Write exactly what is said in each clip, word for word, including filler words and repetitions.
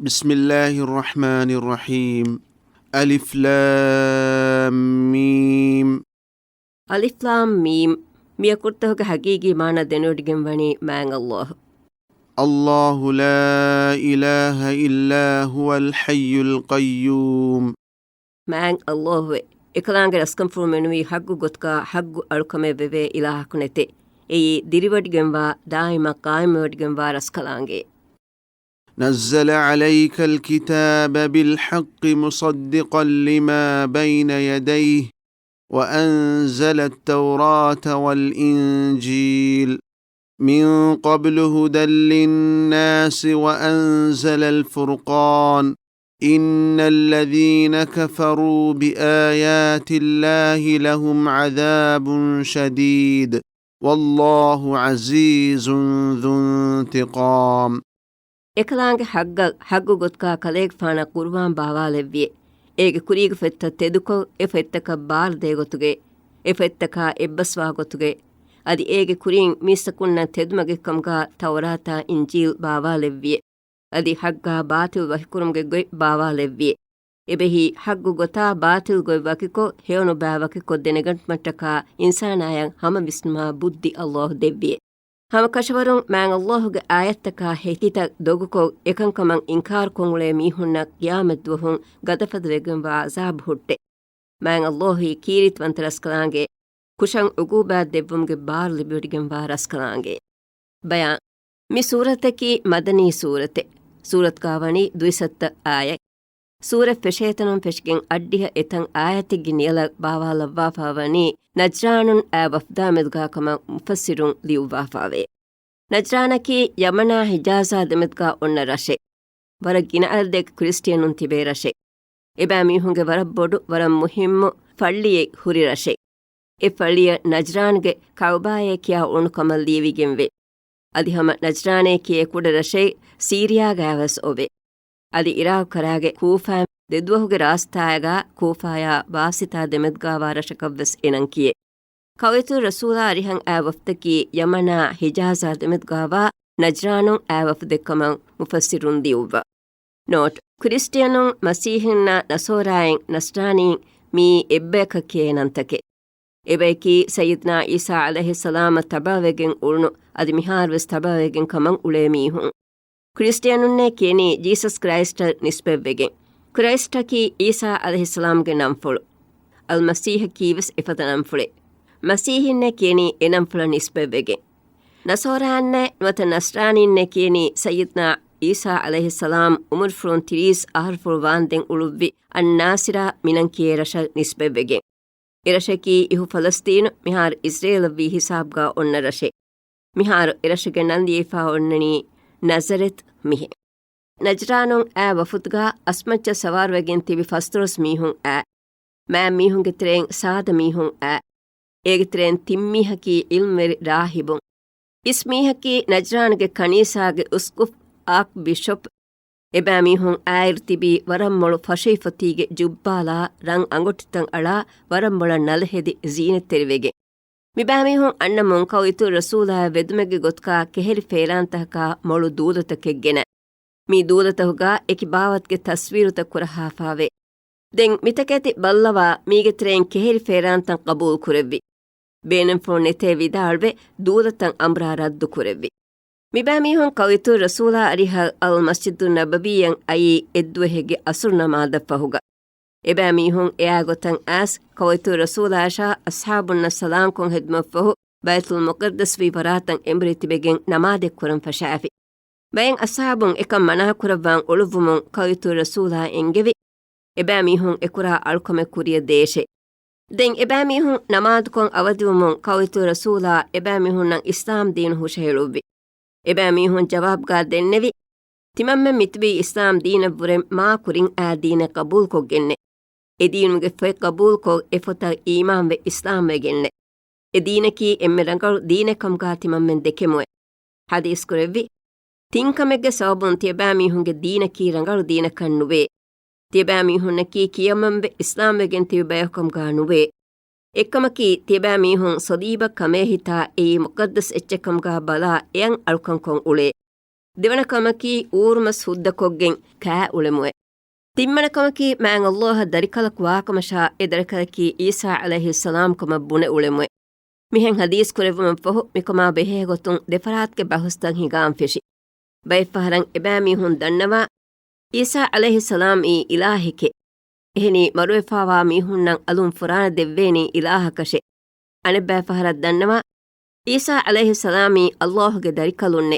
بسم الله الرحمن الرحيم. ألف لام ميم. އަލިފް ލާމް މީމް. މި އަކުރުތަކުގެ ހަގީގީ މާނަ ދެނެވޮޑިގެން ވަނީ މާތް ﷲ. الله لا إله إلا هو الحي القيوم. މާތް ﷲ އެ. އެކަލާނގެ ރަސްކަންފުޅު މެނުވީ ޙައްގު ގޮތުގަ ޙައްގު އަޅުކަމެއް ވެވޭ އިލާހަކު ނެތޭ. އެއީ ދިރިވޮޑިގެންވާ، ދާއިމަށް ޤާއިމްވެވޮޑިގެންވާ ރަސްކަލާނގެ. نزل عليك الكتاب بالحق مصدقا لما بين يديه وأنزل التوراة والإنجيل من قبل هدى للناس وأنزل الفرقان إن الذين كفروا بآيات الله لهم عذاب شديد والله عزيز ذو انتقام. އެކަލާނގެ ޙައްގަށް ޙައްގު ގޮތުގަ ކަލޭގެފާނަށް ޤުރުއާން ބާވާލެއްވިއެ. އޭގެ ކުރީގެ ފޮތްތައް ތެދުކޮށް، އެ ފޮތްތަކަށް ބާރުދޭ ގޮތުގެ، އެ ފޮތްތަކާ އެއްބަސްވާ ގޮތުގެ، އަދި އޭގެ ކުރިން މީސްތަކުންނަށް ތެދުމަގެއްކަމުގަ ތައުރާތާ އިންޖީލް ބާވާލެއްވިއެ. އަދި ޙައްގާ ބާޠިލް ވަކިކުރުމުގެ ގޮތް ބާވާލެއްވިއެ. އެބަހީ، ޙައްގު ގޮތާ ބާޠިލް ގޮތް ވަކިކޮށް، ހެޔޮނުބައި ވަކިކޮށް ދެނެގަންނަމަށްޓަކާ އިންސާނާޔަށް ހަމަ ވިސްނުމާ ބުއްދި ﷲ ދެއްވިއެ. ހަމަ ކަށަވަރުން މާތް ﷲ ގެ އާޔަތްތަކާ ހެކިތައް ދޮގުކޮށް، އެކަންކަމަށް އިންކާރުކޮށް އުޅޭ މީހުންނަށް ޤިޔާމަތްދުވަހުން ގަދަފަދަ ވެގެންވާ ޢަޒާބު ހުއްޓޭ. މާތް ﷲ އީ ކީރިތިވަންތަ ރަސްކަލާނގެ، ކުށަށް ޢުޤޫބާތް ދެއްވުމުގެ ބާރު ލިބިވޮޑިގެންވާ ރަސްކަލާނގެ. ބަޔާން. މި ސޫރަތަކީ މަދަނީ ސޫރަތެއް. ސޫރަތުގާ ވަނީ ދުއިސައްތަ އާޔަތް. ސޫރަތް ފެށޭތަނުން ފެށިގެން އަށްޑިހަ އެތަން އާޔަތެއްގެ ނިޔަލަށް ބާވާލައްވާފާ ވަނީ ނަޖްރާނުން އާ ވަފްދާ މެދުގާ ކަމަށް މުފައްސިރުން ލިޔުއްވާފާވޭ. ނަޖްރާނަކީ ޔަމަނާ ހިޖާޒާ ދެމެދުގާ އޮންނަ ރަށެއް. ވަރަށް ގިނަ އަދަދެއްގެ ކްރިސްޓިއަނުން ތިބޭ ރަށެއް. އެބައިމީހުންގެ ވަރަށް ބޮޑު، ވަރަށް މުހިއްމު ފައްޅިއެއް ހުރި ރަށެއް. އެ ފައްޅިއަށް ނަޖްރާންގެ ކައުބާއޭ ކިޔާ އުޅުނު ކަމަށް ލިޔެވިގެންވޭ. އަދި ހަމަ ނަޖްރާނޭ ކިޔޭ ކުޑަ ރަށެއް ސީރިޔާގައިވެސް އޮވޭ. އަދި އިރާޤު ކަރާގެ ކޫފާ ދެދުވަހުގެ ރާސްތާއެއްގާ ކޫފާޔާ ވާސިތާ ދެމެދުގާވާ ރަށަކަށްވެސް އެނަން ކިޔޭ. ކައުއިތުރު ރަސޫލާ އަރިހަށް އާ ވަފްދަކީ ޔަމަނާ ހިޖާޒާ ދެމެދުގާވާ ނަޖްރާނުން އާ ވަފްދެއްކަމަށް މުފައްސިރުން ލިޔުއްވާ. ނޯޓް، ކްރިސްޓިއަނުން، މަސީޙީންނާ ނަޞާރާއިން، ނަޞްރާނީން، މިއީ އެއްބަޔަކަށް ކިޔޭ ނަންތަކެއް. އެބަޔަކީ ސައްޔިދުނާ ޢީސާ ޢަލައިހިއްސަލާމަށް ތަބަޢަވެގެން އުޅުނު، އަދި މިހާރުވެސް ތަބަޢަވެގެން ކަމަށް އުޅޭ މީހުން. ކްރިސްޓިއަނުންނޭ ކިޔަނީ ޖީސަސް ކްރައިސްޓަށް ނިސްބަތްވެގެން. ކްރައިސްޓަކީ ޢީސާ ޢަލައިހިއްސަލާމްގެ ނަންފުޅު. އަލްމަސީޙަކީވެސް އެފަދަ ނަންފުޅެއް. މަސީޙީންނޭ ކިޔަނީ އެ ނަންފުޅަށް ނިސްބަތްވެގެން. ނަޞާރާއިންނޭ ނުވަތަ ނަޞްރާނީންނޭ ކިޔަނީ ސައްޔިދުނާ ޢީސާ ޢަލައިހިއްސަލާމް ޢުމުރުފުޅުން ތިރީސް އަހަރުފުޅު ވާންދެން އުޅުއްވި އައްނާޞިރާ މިނަން ކިޔޭ ރަށަށް ނިސްބަތްވެގެން. އެރަށަކީ އިހު ފަލަސްޠީނު، މިހާރު އިޒްރޭލަށްވީ ހިސާބުގާ އޮންނަ ރަށެއް. މިހާރު އެރަށުގެ ނަން ލިޔެފާ އޮންނަނީ ނަޒަރެތް މިހެން. ނަޖްރާނުން އާ ވަފުދުގާ އަސްމައްޗަށް ސަވާރުވެގެން ތިބި ފަސްދޮޅަސް މީހުން އާ. މާތް މީހުންގެ ތެރެއިން ސާދަ މީހުން އާ. އޭގެ ތެރެއިން ތިން މީހަކީ ޢިލްމުވެރި ރާހިބުން. އިސް މީހަކީ ނަޖްރާނުގެ ކަނީސާގެ އުސްޤުފް އާކް ބިޝޮޕް. އެބައިމީހުން އާއިރު ތިބީ ވަރަށް މޮޅު ފަށުވި ފޮތީގެ ޖުއްބާލާ ރަން އަނގޮޓިތައް އަޅާ ވަރަށް މޮޅަށް ނަލަހެދި ޒީނަތްތެރިވެގެން. މިބައިމީހުން އަންނަމުން ކައުއިތުރު ރަސޫލާއަށް ވެދުމެއްގެ ގޮތުގާ ކެހެރި ފޭރާންތަކަކާ މޮޅު ދޫލަތަކެއް ގެނައި. މި ދޫލަތަކުގާ އެކި ބާވަތުގެ ތަސްވީރުތައް ކުރަހާފާވޭ. ދެން މިތަކެތި ބައްލަވާ، މީގެ ތެރެއިން ކެހެރި ފޭރާންތައް ޤަބޫލު ކުރެއްވި. ބޭނުންފުޅު ނެތޭ ވިދާޅުވެ، ދޫލަތައް އަނބުރާ ރައްދު ކުރެއްވި. މިބައިމީހުން ކައުއިތުރު ރަސޫލާ އަރިހަށް އަލް މަސްޖިދު ނަބަވީއަށް އައީ އެއްދުވަހެއްގެ އަސުރު ނަމާދަށް ފަހުގަ. އެބައިމީހުން އެއާ ގޮތަށް އައިސް، ކައުއިތުރު ރަސޫލާއަށާ އަޞްޙާބުންނަށް ސަލާމްކޮށް ހެދުމަށްފަހު، ބައިތުލް މުޤައްދަސްވީ ފަރާތަށް އެނބުރި ތިބެގެން ނަމާދެއް ކުރަން ފަށާފި. ބައެއް އަޞްޙާބުން އެކަން މަނާކުރައްވާން އުޅުއްވުމުން ކައުއިތުރު ރަސޫލާ އެންގެވި، އެބައިމީހުން އެކުރާ އަޅުކަމެއް ކުރިއަށް ދޭށޭ. ދެން އެބައިމީހުން ނަމާދުކޮށް އަވަދިވުމުން ކައުއިތުރު ރަސޫލާ އެބައިމީހުންނަށް އިސްލާމް ދީނު ހުށަހެޅުއްވި. އެބައިމީހުން ޖަވާބުގާ ދެންނެވި، ތިމަންމެން މިތިބީ އިސްލާމް ދީނަށްވުރެ މާ ކުރިން އާ ދީނެއް ޤަބޫލުކޮށްގެންނޭ. އެ ދީނުގެ ފޮތް ޤަބޫލުކޮށް އެ ފޮތަށް އީމާންވެ އިސްލާމްވެގެންނޭ. އެ ދީނަކީ އެންމެ ރަނގަޅު ދީނެއް ކަމުގާ ތިމަންމެން ދެކެމުއޭ. ޙަދީޘް ކުރެއްވި، ތިން ކަމެއްގެ ސަބަބުން ތިޔަބައިމީހުންގެ ދީނަކީ ރަނގަޅު ދީނަކަށް ނުވޭ. ތިޔަބައިމީހުންނަކީ ކިޔަމަންވެ އިސްލާމްވެގެން ތިބި ބަޔަކުކަމުގާ ނުވޭ. އެއްކަމަކީ، ތިޔަބައިމީހުން ޞަލީބަށް ކަމޭހިތާ އެއީ މުޤައްދަސް އެއްޗެއްކަމުގާ ބަލާ އެއަށް އަޅުކަންކޮށް އުޅޭ. ދެވަނަ ކަމަކީ، އޫރުމަސް ހުއްދަކޮށްގެން ކާ އުޅެމުއެ. ތިންވަނަ ކަމަކީ، މާތް ﷲ އަށް ދަރިކަލަކު ވާކަމަށާ، އެ ދަރިކަލަކީ ޢީސާ ޢަލައިހިއްސަލާމް ކަމަށް ބުނެ އުޅެމުއެ. މިހެން ޙަދީޘް ކުރެއްވުމަށްފަހު، މިކަމާ ބެހޭގޮތުން ދެފަރާތުގެ ބަހުސްތައް ހިނގާން ފެށި. ބައެއްފަހަރަށް އެބައިމީހުން ދަންނަވާ، ޢީސާ ޢަލައިހިއްސަލާމް އީ އިލާހެކޭ. އެހެނީ، މަރުވެފާވާ މީހުންނަށް އަލުން ފުރާނަ ދެއްވޭނީ އިލާހަކަށޭ. އަނެއްބައިފަހަރަށް ދަންނަވާ، ޢީސާ ޢަލައިހިއްސަލާމް އީ ﷲ ގެ ދަރިކަލުންނޭ.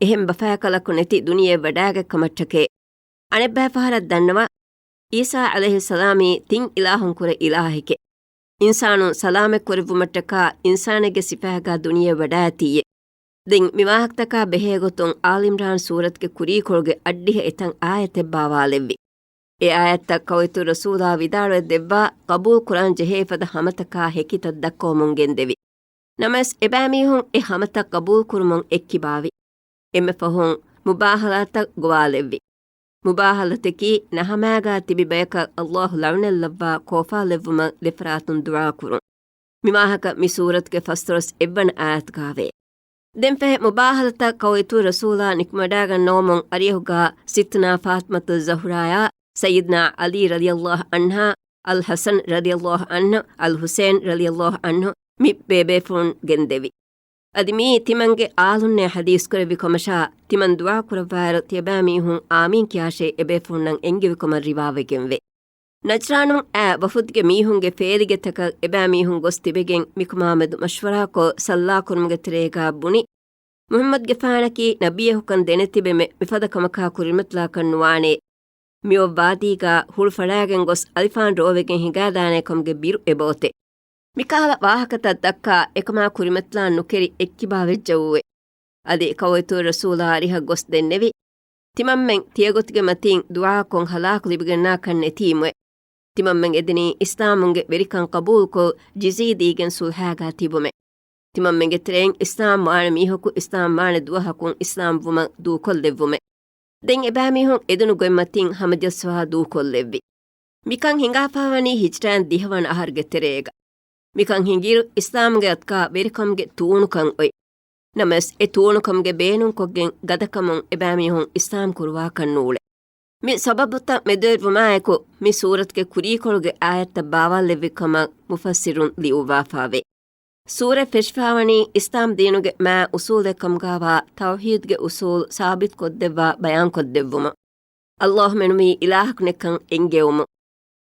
އެހެން ބަފައިކަލަކު ނެތި ދުނިޔެ ވަޑާގަތް ކަމަށްޓަކޭ. އަނެއްބައިފަހަރަށް ދަންނަވާ، ޢީސާ ޢަލައިހިއްސަލާމް އީ ތިން އިލާހުން ކުރެ އިލާހެކޭ. އިންސާނުން ސަލާމަތްކުރެއްވުމަށްޓަކާ އިންސާނެއްގެ ސިފައިގާ ދުނިޔެ ވަޑާއިތީއޭ. ދެން މި ވާހަކަތަކާ ބެހޭގޮތުން އާލި ޢިމްރާން ސޫރަތުގެ ކުރީކޮޅުގެ އަށްޑިހަ އެތައް އާޔަތެއް ބާވާލެއްވި. އެ އާޔަތްތައް ކައުއިތު ރަސޫލާ ވިދާޅުވެ ދެއްވާ، ޤަބޫލު ކުރާން ޖެހޭ ފަދަ ހަމަތަކާ ހެކިތައް ދައްކަވަމުން ގެންދެވި. ނަމަވެސް، އެބައިމީހުން އެ ހަމަތައް ޤަބޫލު ކުރުމުން އެއްކިބާވި. އެންމެ ފަހުން މުބާހަލާތައް ގޮވާލެއްވި. މުބާހަލަތަކީ، ނަހަމާގާ ތިބި ބަޔަކަށް ﷲ ލަޢުނަތްލައްވާ ކޯފާލެއްވުމަށް ދެފަރާތުން ދުޢާ ކުރުން. މިވާހަކަ މި ސޫރަތުގެ ފަސްދޮޅަސް އެއްވަނަ އާޔަތުގާވޭ. ދެން ފަހެ މުބާހަލަތައް ކައުއިތު ރަސޫލާ ނިކުމެވަޑައިގަންނަވަމުން އަރިއަހުގާ ސިއްތުނާ ފާޠިމަތު ޒަހުރާޔާ، ސައްޔިދުނާ ޢަލީ ރަޟިޔަﷲ ޢަންހާ، އަލް ޙަސަން ރަޟިޔަﷲ ޢަންހު، އަލް ޙުސައިން ރަޟިޔަﷲ ޢަންހު، މި ބޭބޭފުޅުން ގެންދެވި. އަދި މިއީ ތިމަންގެ އާލުންނޭ ޙަދީޘް ކުރެއްވި ކަމަށާ، ތިމަން ދުޢާ ކުރައްވާއިރު ތިޔަބައިމީހުން އާމީން ކިޔާށޭ އެބޭފުޅުންނަށް އެންގެވިކަމަށް ރިވާވެގެންވޭ. ނަޖްރާނުން އައި ވަފުދުގެ މީހުންގެ ފޭލިގެތަކަށް އެބައިމީހުން ގޮސް ތިބެގެން މިކަމާމެދު މަޝްވަރާކޮށް ސައްލާކުރުމުގެ ތެރޭގާ ބުނި، މުޙައްމަދުގެފާނަކީ ނަބިއްޔަކުކަން ދެނެތިބެމެ މިފަދަ ކަމަކާ ކުރިމަތިލާކަށް ނުވާނޭ. މިއޮއް ވާދީގާ ހުޅުފަޅާގެން ގޮސް އަލިފާން ރޯވެގެން ހިނގާދާނޭ ކަމުގެ ބިރު އެބައޮތޭ. މިކަހަލަ ވާހަކަތައް ދައްކާ އެކަމާ ކުރިމަތިލާން ނުކެރި އެއްކިބާވެއްޖައޫވެ. އަދި ކައުއިތު ރަސޫލާ އަރިހަށް ގޮސް ދެންނެވި، ތިމަންމެން ތިޔަގޮތުގެ މަތީން ދުޢާކޮށް ހަލާކު ލިބިގަންނާކަށް ނެތީމުއެ. ތިމަންމެން އެދެނީ އިސްލާމުންގެ ވެރިކަން ޤަބޫލުކޮށް، ޖިޒީ ދީގެން ޞުލްޙާގާ ތިބުމެ. ތިމަންމެންގެ ތެރެއިން އިސްލާމް ވާނެ މީހަކު އިސްލާމް ވާނެ ދުވަހަކުން އިސްލާމް ވުމަށް ދޫކޮށްލެއްވުމެ. ދެން އެބައިމީހުން އެދުނު ގޮތްމަތިން ހަމަޖައްސަވާ ދޫކޮށްލެއްވި. މިކަން ހިނގާފާވަނީ ހިޖްރައިން ދިހަވަނަ އަހަރުގެ ތެރޭގަ. މިކަން ހިނގިއިރު އިސްލާމުގެ އަތުގާ ވެރިކަމުގެ ތޫނުކަން އޮތް. ނަމަވެސް އެ ތޫނުކަމުގެ ބޭނުންކޮށްގެން ގަދަކަމުން އެބައިމީހުން އިސްލާމް ކުރުވާކަށް ނޫޅެ. މި ސަބަބުތައް މެދުވެރިވުމާއެކު، މި ސޫރަތުގެ ކުރީކޮޅުގެ އާޔަތްތައް ބާވާލެއްވި ކަމަށް މުފައްސިރުން ލިޔުއްވާފާވޭ. ސޫރަތް ފެށިފާވަނީ އިސްލާމް ދީނުގެ މާތް އުސޫލެއް ކަމުގާވާ ތައުޙީދުގެ އުސޫލް ސާބިތުކޮށްދެއްވާ ބަޔާންކޮށްދެއްވުމަށް. ﷲ މެނުވީ އިލާހަކު ނެތްކަން އެންގެވުމުން.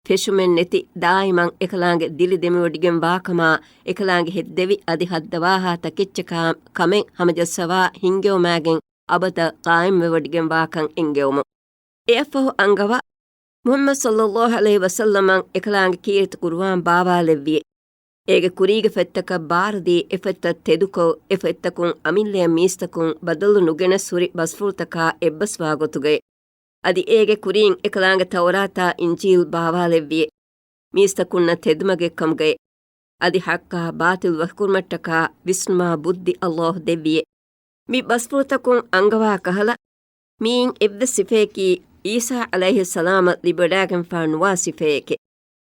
ފެށުމެއް ނެތި ދާއިމަށް އެކަލާނގެ ދިރި ދެމިވޮޑިގެން ވާކަމާ، އެކަލާނގެ ހެއްދެވި އަދި ހައްދަވާހާ ތަކެއްޗަކާ ކަމެއް ހަމަޖައްސަވާ ހިންގެވުމާގެން އަބަދަށް ޤާއިމްވެވޮޑިގެން ވާކަން އެންގެވުމުން. އެއަށްފަހު އަންގަވާ، މުޙައްމަދު ޞައްލައްލާހު ޢަލައިހި ވަސައްލަމަށް އެކަލާނގެ ކީރިތި ޤުރުއާން ބާވާލެއްވިއޭ. އޭގެ ކުރީގެ ފޮތްތަކަށް ބާރުދީ، އެ ފޮތްތައް ތެދުކޮށް، އެ ފޮތްތަކުން އަމިއްލަޔަށް މީސްތަކުން ބަދަލު ނުގެނެސް ހުރި ބަސްފުޅުތަކާ އެއްބަސްވާ ގޮތުގައި. އަދި އޭގެ ކުރީން އެކަލާނގެ ތައުރާތާ އިންޖީލް ބާވާލެއްވިއޭ. މީސްތަކުންނަށް ތެދުމަގެއް ކަމުގައި. އަދި ޙައްޤާ ބާޠިލް ވަކިކުރުމަށްޓަކާ ވިސްނުމާ ބުއްދި ﷲ ދެއްވިއޭ. މި ބަސްފުޅުތަކުން އަންގަވާ ކަހަލަ، މިއިން އެއްވެސް ސިފަޔަކީ ޢީސާ ޢަލައިހިއްސަލާމަށް ލިބިވަޑައިގެންފާ ނުވާ ސިފައެކޭ.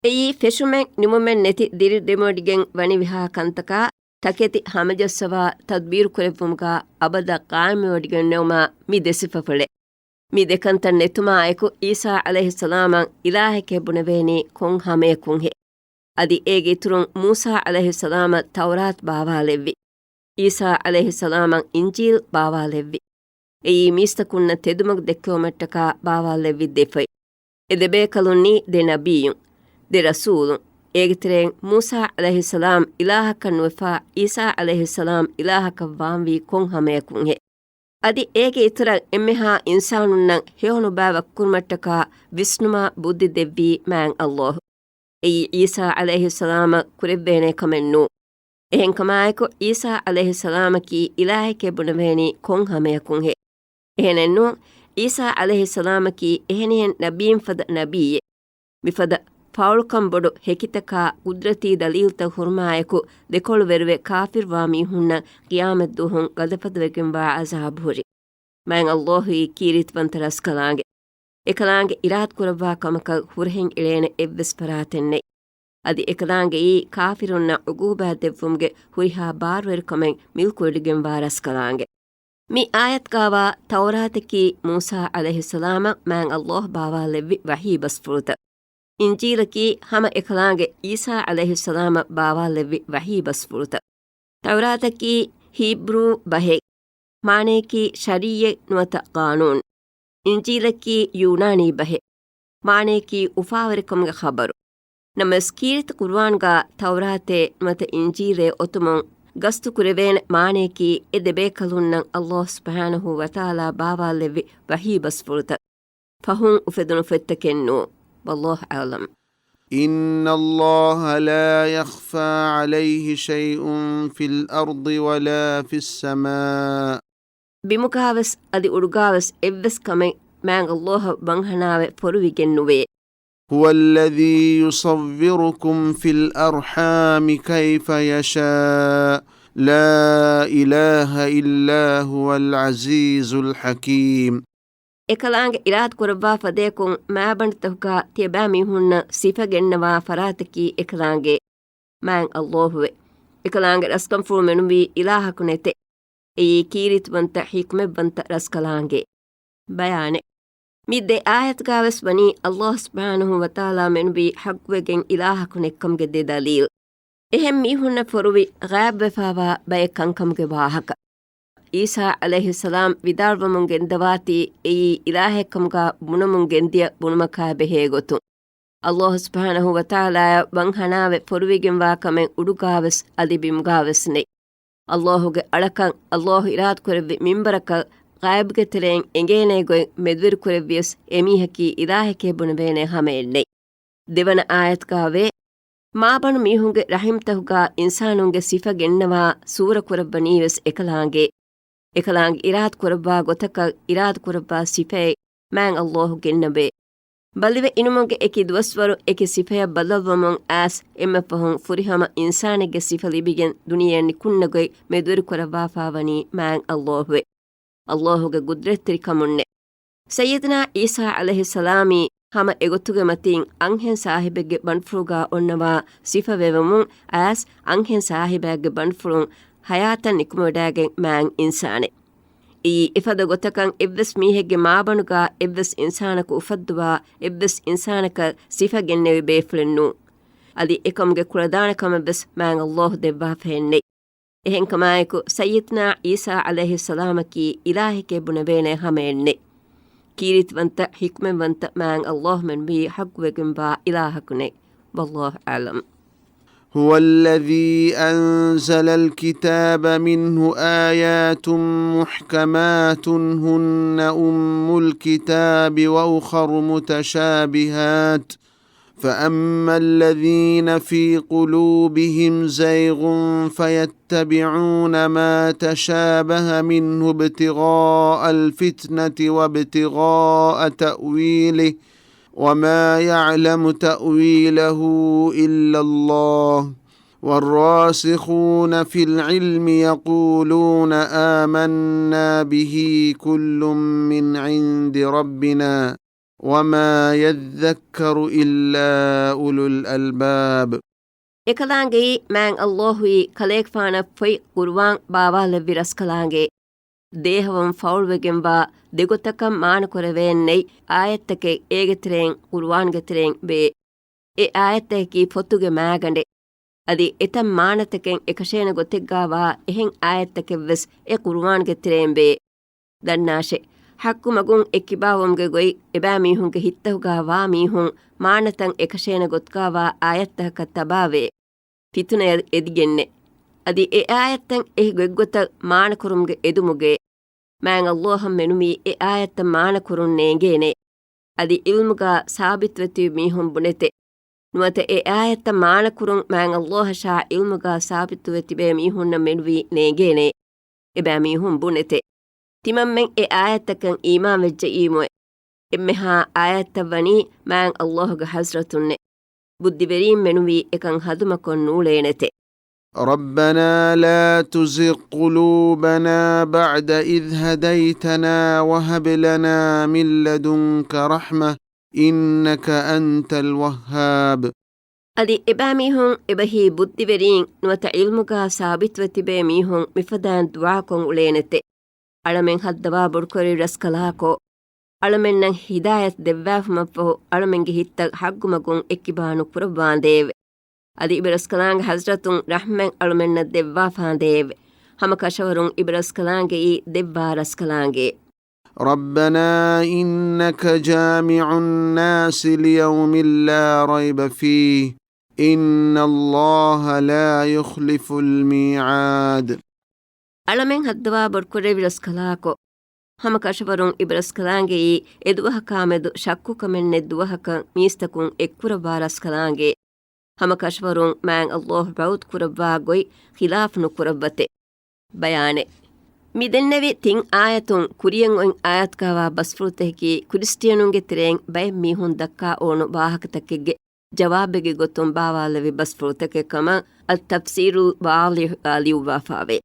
އެއީ ފެށުމެއް ނިމުމެއް ނެތި ދިރި ދެމިވޮޑިގެން ވަނިވިހާ ކަންތަކާ ތަކެތި ހަމަޖައްސަވާ ތަދްބީރު ކުރެއްވުމުގާ އަބަދަށް ޤާއިމްވެވޮޑިގެންނެވުމާ މި ދެ ސިފަފުޅެއް. މި ދެކަންތައް ނެތުމާއެކު ޢީސާ ޢަލައިހިއްސަލާމަށް އިލާހެކޭ ބުނެވޭނީ ކޮން ހަމަޔަކުންހޭ؟ އަދި އޭގެ އިތުރުން މޫސާ ޢަލައިހިއްސަލާމަށް ތައުރާތު ބާވާލެއްވި. ޢީސާ ޢަލައިހިއްސަލާމަށް އިންޖީލް ބާވާލެއްވި. އެއީ މީސްތަކުންނަށް ތެދުމަގު ދެއްކެވުމަށްޓަކާ ބާވާލެއްވި ދެ ފޮތް. އެ ދެބޭކަލުންނީ ދެ ނަބިއްޔުން، ދެ ރަސޫލުން. އޭގެ ތެރެއިން މޫސާ ޢަލައިހިއްސަލާމް އިލާހަކަށް ނުވެފާ، ޢީސާ ޢަލައިހިއްސަލާމް އިލާހަކަށް ވާންވީ ކޮން ހަމަޔަކުންހޭ؟ އަދި އޭގެ އިތުރަށް އެންމެހާ އިންސާނުންނަށް ހެޔޮ ނުބައި ވަކިކުރުމަށްޓަކާ ވިސްނުމާ ބުއްދި ދެއްވީ މާތް ﷲ. އެއީ ޢީސާ ޢަލައިހިއްސަލާމަށް ކުރެއްވޭނޭ ކަމެއް ނޫން. އެހެންކަމާއެކު، ޢީސާ ޢަލައިހިއްސަލާމަކީ އިލާހެކޭ ބުނެވޭނީ ކޮން ހަމަޔަކުންހޭ؟ އެހެނެއްނޫން، ޢީސާ ޢަލައިހިއްސަލާމަކީ އެހެނިހެން ނަބީން ފަދަ ނަބީއެއް. މިފަދަ ފާޅުކަން ބޮޑު ހެކިތަކާ ޤުދްރަތީ ދަލީލްތައް ހުރުމާއެކު، ދެކޮޅު ވެރިވެ ކާފިރުވާ މީހުންނަށް ޤިޔާމަތްދުވަހުން ގަދަފަދަވެގެންވާ ޢަޒާބު ހުރި. މާތް ﷲ އީ ކީރިތިވަންތަ ރަސްކަލާނގެ. އެކަލާނގެ އިރާދަކުރައްވާ ކަމަކަށް ހުރަހެން އެޅޭނެ އެއްވެސް ފަރާތެއް ނެތް. އަދި އެކަލާނގެއީ ކާފިރުންނަށް ޢުޤޫބާތް ދެއްވުމުގެ ހުރިހާ ބާރުވެރިކަމެއް މިލްކުވެޑިގެންވާ ރަސްކަލާނގެ. މި އާޔަތުގައިވާ ތައުރާތަކީ މޫސާ ޢަލައިހިއްސަލާމަށް މާތް ﷲ ބާވާލެއްވި ވަޙީ ބަސްފުޅުތައް. އިންޖީލަކީ ހަމަ އެކަލާނގެ ޢީސާ ޢަލައިހިއްސަލާމަށް ބާވާލެއްވި ވަޙީ ބަސްފުޅުތައް. ތައުރާތަކީ ހީބްރޫ ބަހެއް، މާނަޔަކީ ޝަރީޢަތް ނުވަތަ ޤާނޫނު. އިންޖީލަކީ ޔޫނާނީ ބަހެއް، މާނަޔަކީ އުފާވެރިކަމުގެ ޚަބަރު. ނަމަވެސް ކީރިތި ޤުރުއާންގަ ތައުރާތެއް ނުވަތަ އިންޖީލެއް އޮތުމުން ޤަޞްދު ކުރެވޭނެ މާނަޔަކީ އެ ދެބޭކަލުންނަށް ﷲ ސުބްޙާނަހޫ ވަތަޢާލާ ބާވާލެއްވި ވަޙީ ބަސްފުޅުތައް ފަހުން އުފެދުނު ފޮތްތަކެއް ނޫން. ވައްލާހު އަޢުލަމް. إن الله لا يخفى عليه شيء في الأرض ولا في السماء. ބިމުގާވެސް އަދި އުޑުގާވެސް އެއްވެސް ކަމެއް މާތް ﷲ އަށް ވަންހަނާވެ ފޮރުވިގެން ނުވޭ. هو الذي يصوركم في الأرحام كيف يشاء لا إله إلا هو العزيز الحكيم. އެކަލާނގެ އިރާދަ ކުރައްވާ ފަދަޔަކުން މާބަނޑުތަކުގަ ތިޔަބައިމީހުންނަށް ސިފަ ގެންނަވާ ފަރާތަކީ އެކަލާނގެ މާތް ﷲ ވެ. އެކަލާނގެ ރަސްކަންފުޅު މެނުވީ އިލާހަކު ނެތެ. އެއީ ކީރިތިވަންތަ ޙިކްމަތްވަންތަ ރަސްކަލާނގެ. ބަޔާނެއް. މި ދެ އާޔަތުގަވެސް ވަނީ ﷲ ސުބްޙާނަހޫ ވަތަޢާލާ މެނުވީ ޙައްޤުވެގެން އިލާހަކު ނެއްކަމުގެ ދެ ދަލީލް. އެހެން މީހުންނަށް ފޮރުވި ޣައިބުވެފާވާ ބައެއް ކަންކަމުގެ ވާހަކަ. ޢީސާ ޢަލައިހިއްސަލާމް ވިދާޅުވަމުން ގެންދަވާތީ އެއީ އިލާހެއްކަމުގަ ބުނަމުން ގެންދިޔަ ބުނުމަކާ ބެހޭ ގޮތުން. ﷲ ސުބްޙާނަހޫ ވަތަޢާލާއަށް ވަންހަނާވެ ފޮރުވިގެންވާ ކަމެއް އުޑުގާވެސް އަދި ބިމުގާވެސް ނެތް. ﷲގެ އަޅަކަށް ﷲ އިރާދަކުރެއްވި މިންވަރަކަށް ޣައިބުގެ ތެރެއިން އެނގޭނޭ ގޮތް މެދުވެރިކުރެއްވިޔަސް އެމީހަކީ އިލާހެކޭ ބުނެވޭނޭ ހަމައެއް ނެތް. ދެވަނަ އާޔަތުގަވޭ، މާބަނޑު މީހުންގެ ރަޙިމްތަކުގަ އިންސާނުންގެ ސިފަ ގެންނަވާ ސޫރަ ކުރައްވަނީވެސް އެކަލާނގެ. އެކަލާނގެ އިރާދަ ކުރައްވާ ގޮތަކަށް އިރާދަ ކުރައްވާ ސިފައެއް މާތް ﷲ ގެންނަވޭ. ބަލިވެ އިނުމުގެ އެކި ދުވަސްވަރު އެކި ސިފަޔަށް ބަދަލުވަމުން އައިސް އެންމެ ފަހުން ފުރިހަމަ އިންސާނެއްގެ ސިފަ ލިބިގެން ދުނިޔެއަށް ނިކުންނަ ގޮތް މެދުވެރިކުރައްވާފާވަނީ މާތް ﷲ ވެ. ﷲގެ ގުދްރަތްތެރިކަމުންނެ. ސައްޔިދުނާ ޢީސާ ޢަލައިހިއްސަލާމީ ހަމަ އެގޮތުގެ މަތީން އަންހެން ސާހިބެއްގެ ބަނޑުފުޅުގަ އޮންނަވާ ސިފަ ވެވެމުން އައިސް އަންހެން ސާހިބާގެ ބަނޑުފުޅުން ޙަޔާތަށް ނިކުމެވަޑައިގެން މާތް އިންސާނެއް. އެއީ އެފަދަ ގޮތަކަށް އެއްވެސް މީހެއްގެ މާބަނޑުގަ އެއްވެސް އިންސާނަކު އުފައްދުވާ އެއްވެސް އިންސާނަކަށް ސިފަ ގެންނެވި ބޭފުޅެއް ނޫން. އަދި އެކަމުގެ ކުޅަދާނަ ކަމެއްވެސް މާތް ﷲ ދެއްވާފައެއް ނެތް. އެހެންކަމާއެކު، ސައްޔިދުނާ ޢީސާ ޢަލައިހިއްސަލާމަކީ އިލާހެކޭ ބުނެވޭނޭ ހަމައެއް ނެތް. ކީރިތިވަންތަ، ޙިކްމަތްވަންތަ މާތް ﷲ މެނުވީ ޙައްޤުވެގެންވާ އިލާހަކު ނެތް. ވައްލާހު އަޢްލަމް. هو الذي أنزل الكتاب منه آيات محكمات هن أم الكتاب وأخر متشابهات فأما الذين في قلوبهم زيغ فيتبعون ما تشابه منه ابتغاء الفتنة وابتغاء تأويله وما يعلم تأويله إلا الله والراسخون في العلم يقولون آمنا به كل من عند ربنا وما يذكر إلا أولو الألباب. އެކަލާނގެއީ މާތް ﷲ އީ ކަލޭގެފާނަށް ފޮތް ޤުރުއާން ބާވާލެއްވި ރަސްކަލާނގެ. ދޭހަވަން ފައުޅުވެގެންވާ ދެގޮތަކަށް މާނަކުރެވޭން ނެތް އާޔަތްތަކެއް އޭގެ ތެރެއިން ޤުރުއާންގެ ތެރެއިން ވޭ. އެ އާޔަތްތަކަކީ ފޮތުގެ މާގަނޑެއް. އަދި އެތައް މާނަތަކެއް އެކަށޭނެ ގޮތެއްގައިވާ އެހެން އާޔަތްތަކެއްވެސް އެ ޤުރުއާންގެ ތެރެއިން ވޭ. ދަންނާށެ! ޙައްޤު މަގުން އެއްކިބާވުމުގެ ގޮތް އެބައިމީހުންގެ ހިތްތަކުގައިވާ މީހުން މާނަތައް އެކަށޭނެ ގޮތުގައިވާ އާޔަތްތަކަކަށް ތަބާވެ، ފިތުނަޔަށް އެދިގެންނެ. އަދި އެ އާޔަތްތައް އެހި ގޮތްގޮތަށް މާނަކުރުމުގެ އެދުމުގެ. މާތް ﷲ އަށް މެނުވީ އެ އާޔަތްތައް މާނަކުރުން ނޭނގޭނެ. އަދި ޢިލްމުގަ ސާބިތުވެ ތިބި މީހުން ބުނެތެ. ނުވަތަ އެ އާޔަތްތައް މާނަކުރުން މާތް ﷲ އަށާ ޢިލްމުގަ ސާބިތުވެ ތިބޭ މީހުންނަށް މެނުވީ ނޭނގޭނެ. އެބައިމީހުން ބުނެތެ. ތިމަންމެން އެ އާޔަތްތަކަށް އީމާންވެއްޖައީމުއެ. އެންމެހާ އާޔަތްތައް ވަނީ މާތް ﷲ ގެ ޙަޟްރަތުންނެ. ބުއްދިވެރީން މެނުވީ އެކަން ހަދުމަކޮށް ނޫޅޭނެތެ. ربنا لا تزغ قلوبنا بعد إذ هديتنا وهب لنا من لدنك رحمة إنك أنت الوهاب. އަދި އެބައިމީހުން އެބަހީ ބުއްދިވެރީން ނުވަތަ ޢިލްމުގަ ސާބިތުވެ ތިބޭ މީހުން މިފަދައިން ދުޢާކޮށް އުޅޭނެތެ. އަޅަމެން ހައްދަވާ ބޮޑުކުރެއްވި ރަސްކަލާކޯ، އަޅަމެންނަށް ހިދާޔަތް ދެއްވާފުމަށްފަހު، އަޅަމެންގެ ހިތްތައް ޙައްޤު މަގުން އެއްކިބާ ނުކުރައްވާނދޭވެ. އަދި އިބަރަސްކަލާނގެ ޙަޟްރަތުން ރަޙްމަތް އަޅަމެންނަށް ދެއްވާފާނދޭވެ. ހަމަ ކަށަވަރުން އިބަރަސްކަލާނގެއީ ދެއްވާ ރަސްކަލާނގެ. ربنا إنك جامع الناس ليوم لا ريب فيه إن الله لا يخلف الميعاد. އަޅަމެން ހައްދަވާ ބޮޑުކުރެއްވި ރަސްކަލާކޯ، ހަމަ ކަށަވަރުން އިބަރަސްކަލާނގެއީ އެދުވަހަކާމެދު ޝައްކުކަމެއް ނެތް ދުވަހަކަށް މީސްތަކުން އެއްކުރައްވާ ރަސްކަލާނގެ. ހަމަ ކަށަވަރުން މާތް ﷲ ރައުދު ކުރައްވާ ގޮތް ޚިލާފު ނުކުރައްވަތެ. ބަޔާނެއް. މި ދެންނެވި ތިން އާޔަތުން ކުރިޔަށް އޮތް އާޔަތުގަވާ ބަސްފުޅުތަކަކީ ކްރިސްޓިއަނުންގެ ތެރެއިން ބައެއް މީހުން ދައްކާ އޮނު ވާހަކަތަކެއްގެ ޖަވާބެއްގެ ގޮތުން ބާވާލެއްވި ބަސްފުޅުތަކެއް ކަމަށް އަލް ތަފްސީރުލް ވާޟިޙުގަ ލިޔުއްވާފާވޭ.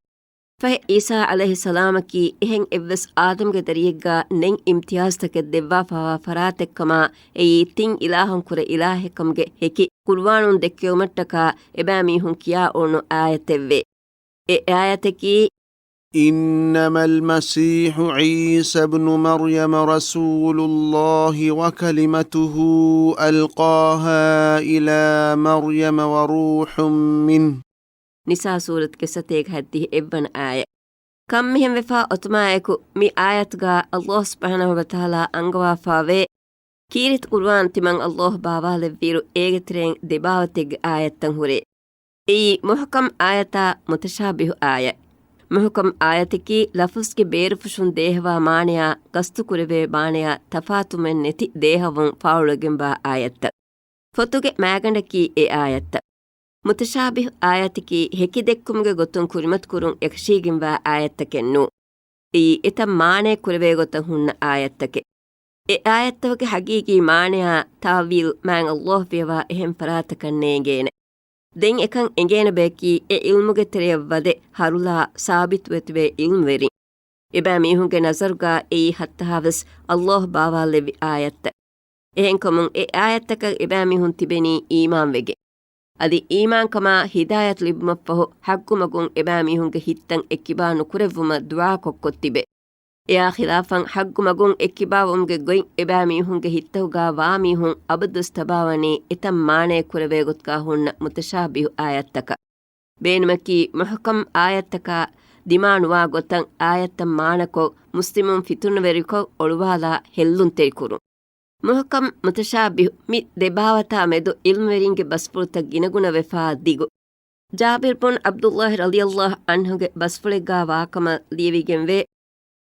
ފަހެ ޢީސާ ޢަލައިހިއްސަލާމަކީ އެހެން އެއްވެސް އާދަމްގެ ދަރިއެއްގަ ނެތް އިމްތިޔާޒްތަކެއް ދެއްވާފާވާ ފަރާތެއްކަމާ، އެއީ ތިން އިލާހުންކުރެ އިލާހެއްކަމުގެ ހެކި ޤުރުއާނުން ދެއްކެވުމަށްޓަކާ އެބައިމީހުން ކިޔާ އޮނު އާޔަތެއްވޭ. އެ އާޔަތަކީ، إنما المسيح عيسى ابن مريم رسول الله وكلمته ألقاها إلى مريم وروح منه. ނިސާ ސޫރަތުގެ ސަތޭކަ ހަތްދިހަ އެއްވަނަ އާޔަތް. ކަންމިހެންވެފާ އޮތުމާއެކު، މި އާޔަތުގަ ﷲ ސުބްޙާނަހޫ ވަތަޢާލާ އަންގަވާފާވޭ، ކީރިތި ޤުރުއާން ތިމަން ﷲ ބާވާލެއްވިއިރު، އޭގެ ތެރެއިން ދެބާވަތެއްގެ އާޔަތްތައް ހުރޭ. އެއީ މުޙްކަމް އާޔަތާ މުތަޝާބިހު އާޔަތް. މުޙްކަމް އާޔަތަކީ ލަފުޒްގެ ބޭރުފުށުން ދޭހަވާ މާނަޔާ ގަސްތުކުރެވޭ މާނަޔާ ތަފާތުމެއް ނެތި ދޭހަވުން ފާޅުވެގެންވާ އާޔަތްތައް. ފޮތުގެ މާގަނޑަކީ އެ އާޔަތްތައް. މުތަޝާބިހު އާޔަތަކީ ހެކިދެއްކުމުގެ ގޮތުން ކުރިމަތިކުރުން އެކަށީގެންވާ އާޔަތްތަކެއް ނޫން. އެއީ އެތައް މާނައެއް ކުރެވޭ ގޮތަށް ހުންނަ އާޔަތްތަކެއް. އެ އާޔަތްތަކުގެ ހަގީގީ މާނަޔާ ތާވީލް މާތް ﷲ ފިޔަވާ އެހެން ފަރާތަކަށް ނޭނގޭނެ. ދެން އެކަން އެނގޭނެ ބަޔަކީ އެ ޢިލްމުގެ ތެރެޔަށް ވަދެ ހަރުލާ ސާބިތުވެތިބޭ ޢިލްމުވެރިން. އެބައިމީހުންގެ ނަޒަރުގަ އެއީ ހައްތަހާވެސް ﷲ ބާވާލެއްވި އާޔަތްތައް. އެހެންކަމުން އެ އާޔަތްތަކަށް އެބައިމީހުން ތިބެނީ އީމާންވެގެން. އަދި އީމާންކަމާ ހިދާޔަތު ލިބުމަށްފަހު ޙައްޤު މަގުން އެބައިމީހުންގެ ހިތްތައް އެއްކިބާ ނުކުރެއްވުމަށް ދުޢާކޮށްކޮށް ތިބެ. އެއާ ޚިލާފަށް ޙައްޤު މަގުން އެއްކިބާވުމުގެ ގޮތް އެބައިމީހުންގެ ހިތްތަކުގަ ވާމީހުން އަބަދުވެސް ތަބާވަނީ އެތައް މާނައެއް ކުރެވޭ ގޮތުގަ ހުންނަ މުތަޝާބިހު އާޔަތްތަކަށް. ބޭނުމަކީ މުޙްކަމް އާޔަތްތަކާ ދިމާނުވާ ގޮތަށް އާޔަތްތައް މާނަކޮށް، މުސްލިމުން ފިތުނަވެރިކޮށް އޮޅުވާލާ ހެއްލުންތެރިކުރުން. މުޙްކަމް މުތަޝާބިހު މި ދެބާވަތާ މެދު ޢިލްމުވެރިންގެ ބަސްފުޅުތައް ގިނަގުނަވެފާ ދިގު. ޖާބިރު ބުން ޢަބްދުﷲ ރަޟިޔަﷲ ޢަންހުގެ ބަސްފުޅެއްގާ ވާކަމަށް ލިޔެވިގެންވޭ،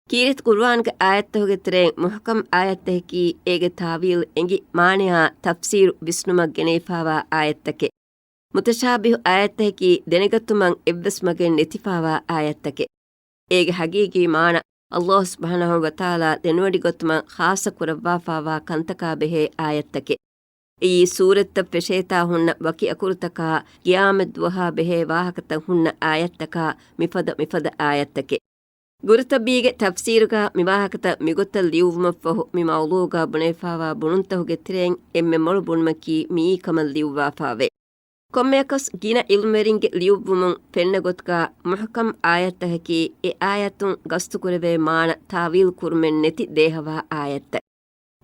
ކީރިތި ޤުރުއާންގެ އާޔަތްތަކުގެ ތެރެއިން މުޙްކަމް އާޔަތްތަކަކީ އޭގެ ތާވީލް އެނގި މާނަޔާ ތަފްސީރު ވިސްނުމަށް ގެނެވިފާވާ އާޔަތްތަކެއް. މުތަޝާބިހު އާޔަތްތަކަކީ ދެނެގަތުމަށް އެއްވެސް މަގެއް ނެތިފާވާ އާޔަތްތަކެއް. އޭގެ ހަގީގީ މާނަ، ﷲ ސުބްޙާނަހޫ ވަތަޢާލާ ދެނެވޮޑިގަތުމަށް ޚާއްޞަ ކުރައްވާފާވާ ކަންތަކާ ބެހޭ އާޔަތްތަކެއް. އެއީ ސޫރަތްތައް ފެށޭތާ ހުންނަ ވަކި އަކުރުތަކާ، ޤިޔާމަތްދުވަހާ ބެހޭ ވާހަކަތައް ހުންނަ އާޔަތްތަކާ މިފަދަ މިފަދަ އާޔަތްތަކެއް. ގުރުތަބީގެ ތަފްސީރުގަ މިވާހަކަތައް މިގޮތަށް ލިޔުއްވުމަށްފަހު، މި މައުޟޫޢުގަ ބުނެފާވާ ބުނުންތަކުގެ ތެރެއިން އެންމެ މޮޅު ބުނުމަކީ މިއީ ކަމަށް ލިޔުއްވާފާވޭ. ކޮންމެއަކަސް ގިނަ ޢިލްމުވެރިންގެ ލިޔުއްވުމުން ފެންނަ ގޮތުގަ މުޙްކަމް އާޔަތްތަކަކީ އެ އާޔަތުން ގަސްތުކުރެވޭ މާނަ ތާވީލް ކުރުމެއް ނެތި ދޭހަވާ އާޔަތްތައް.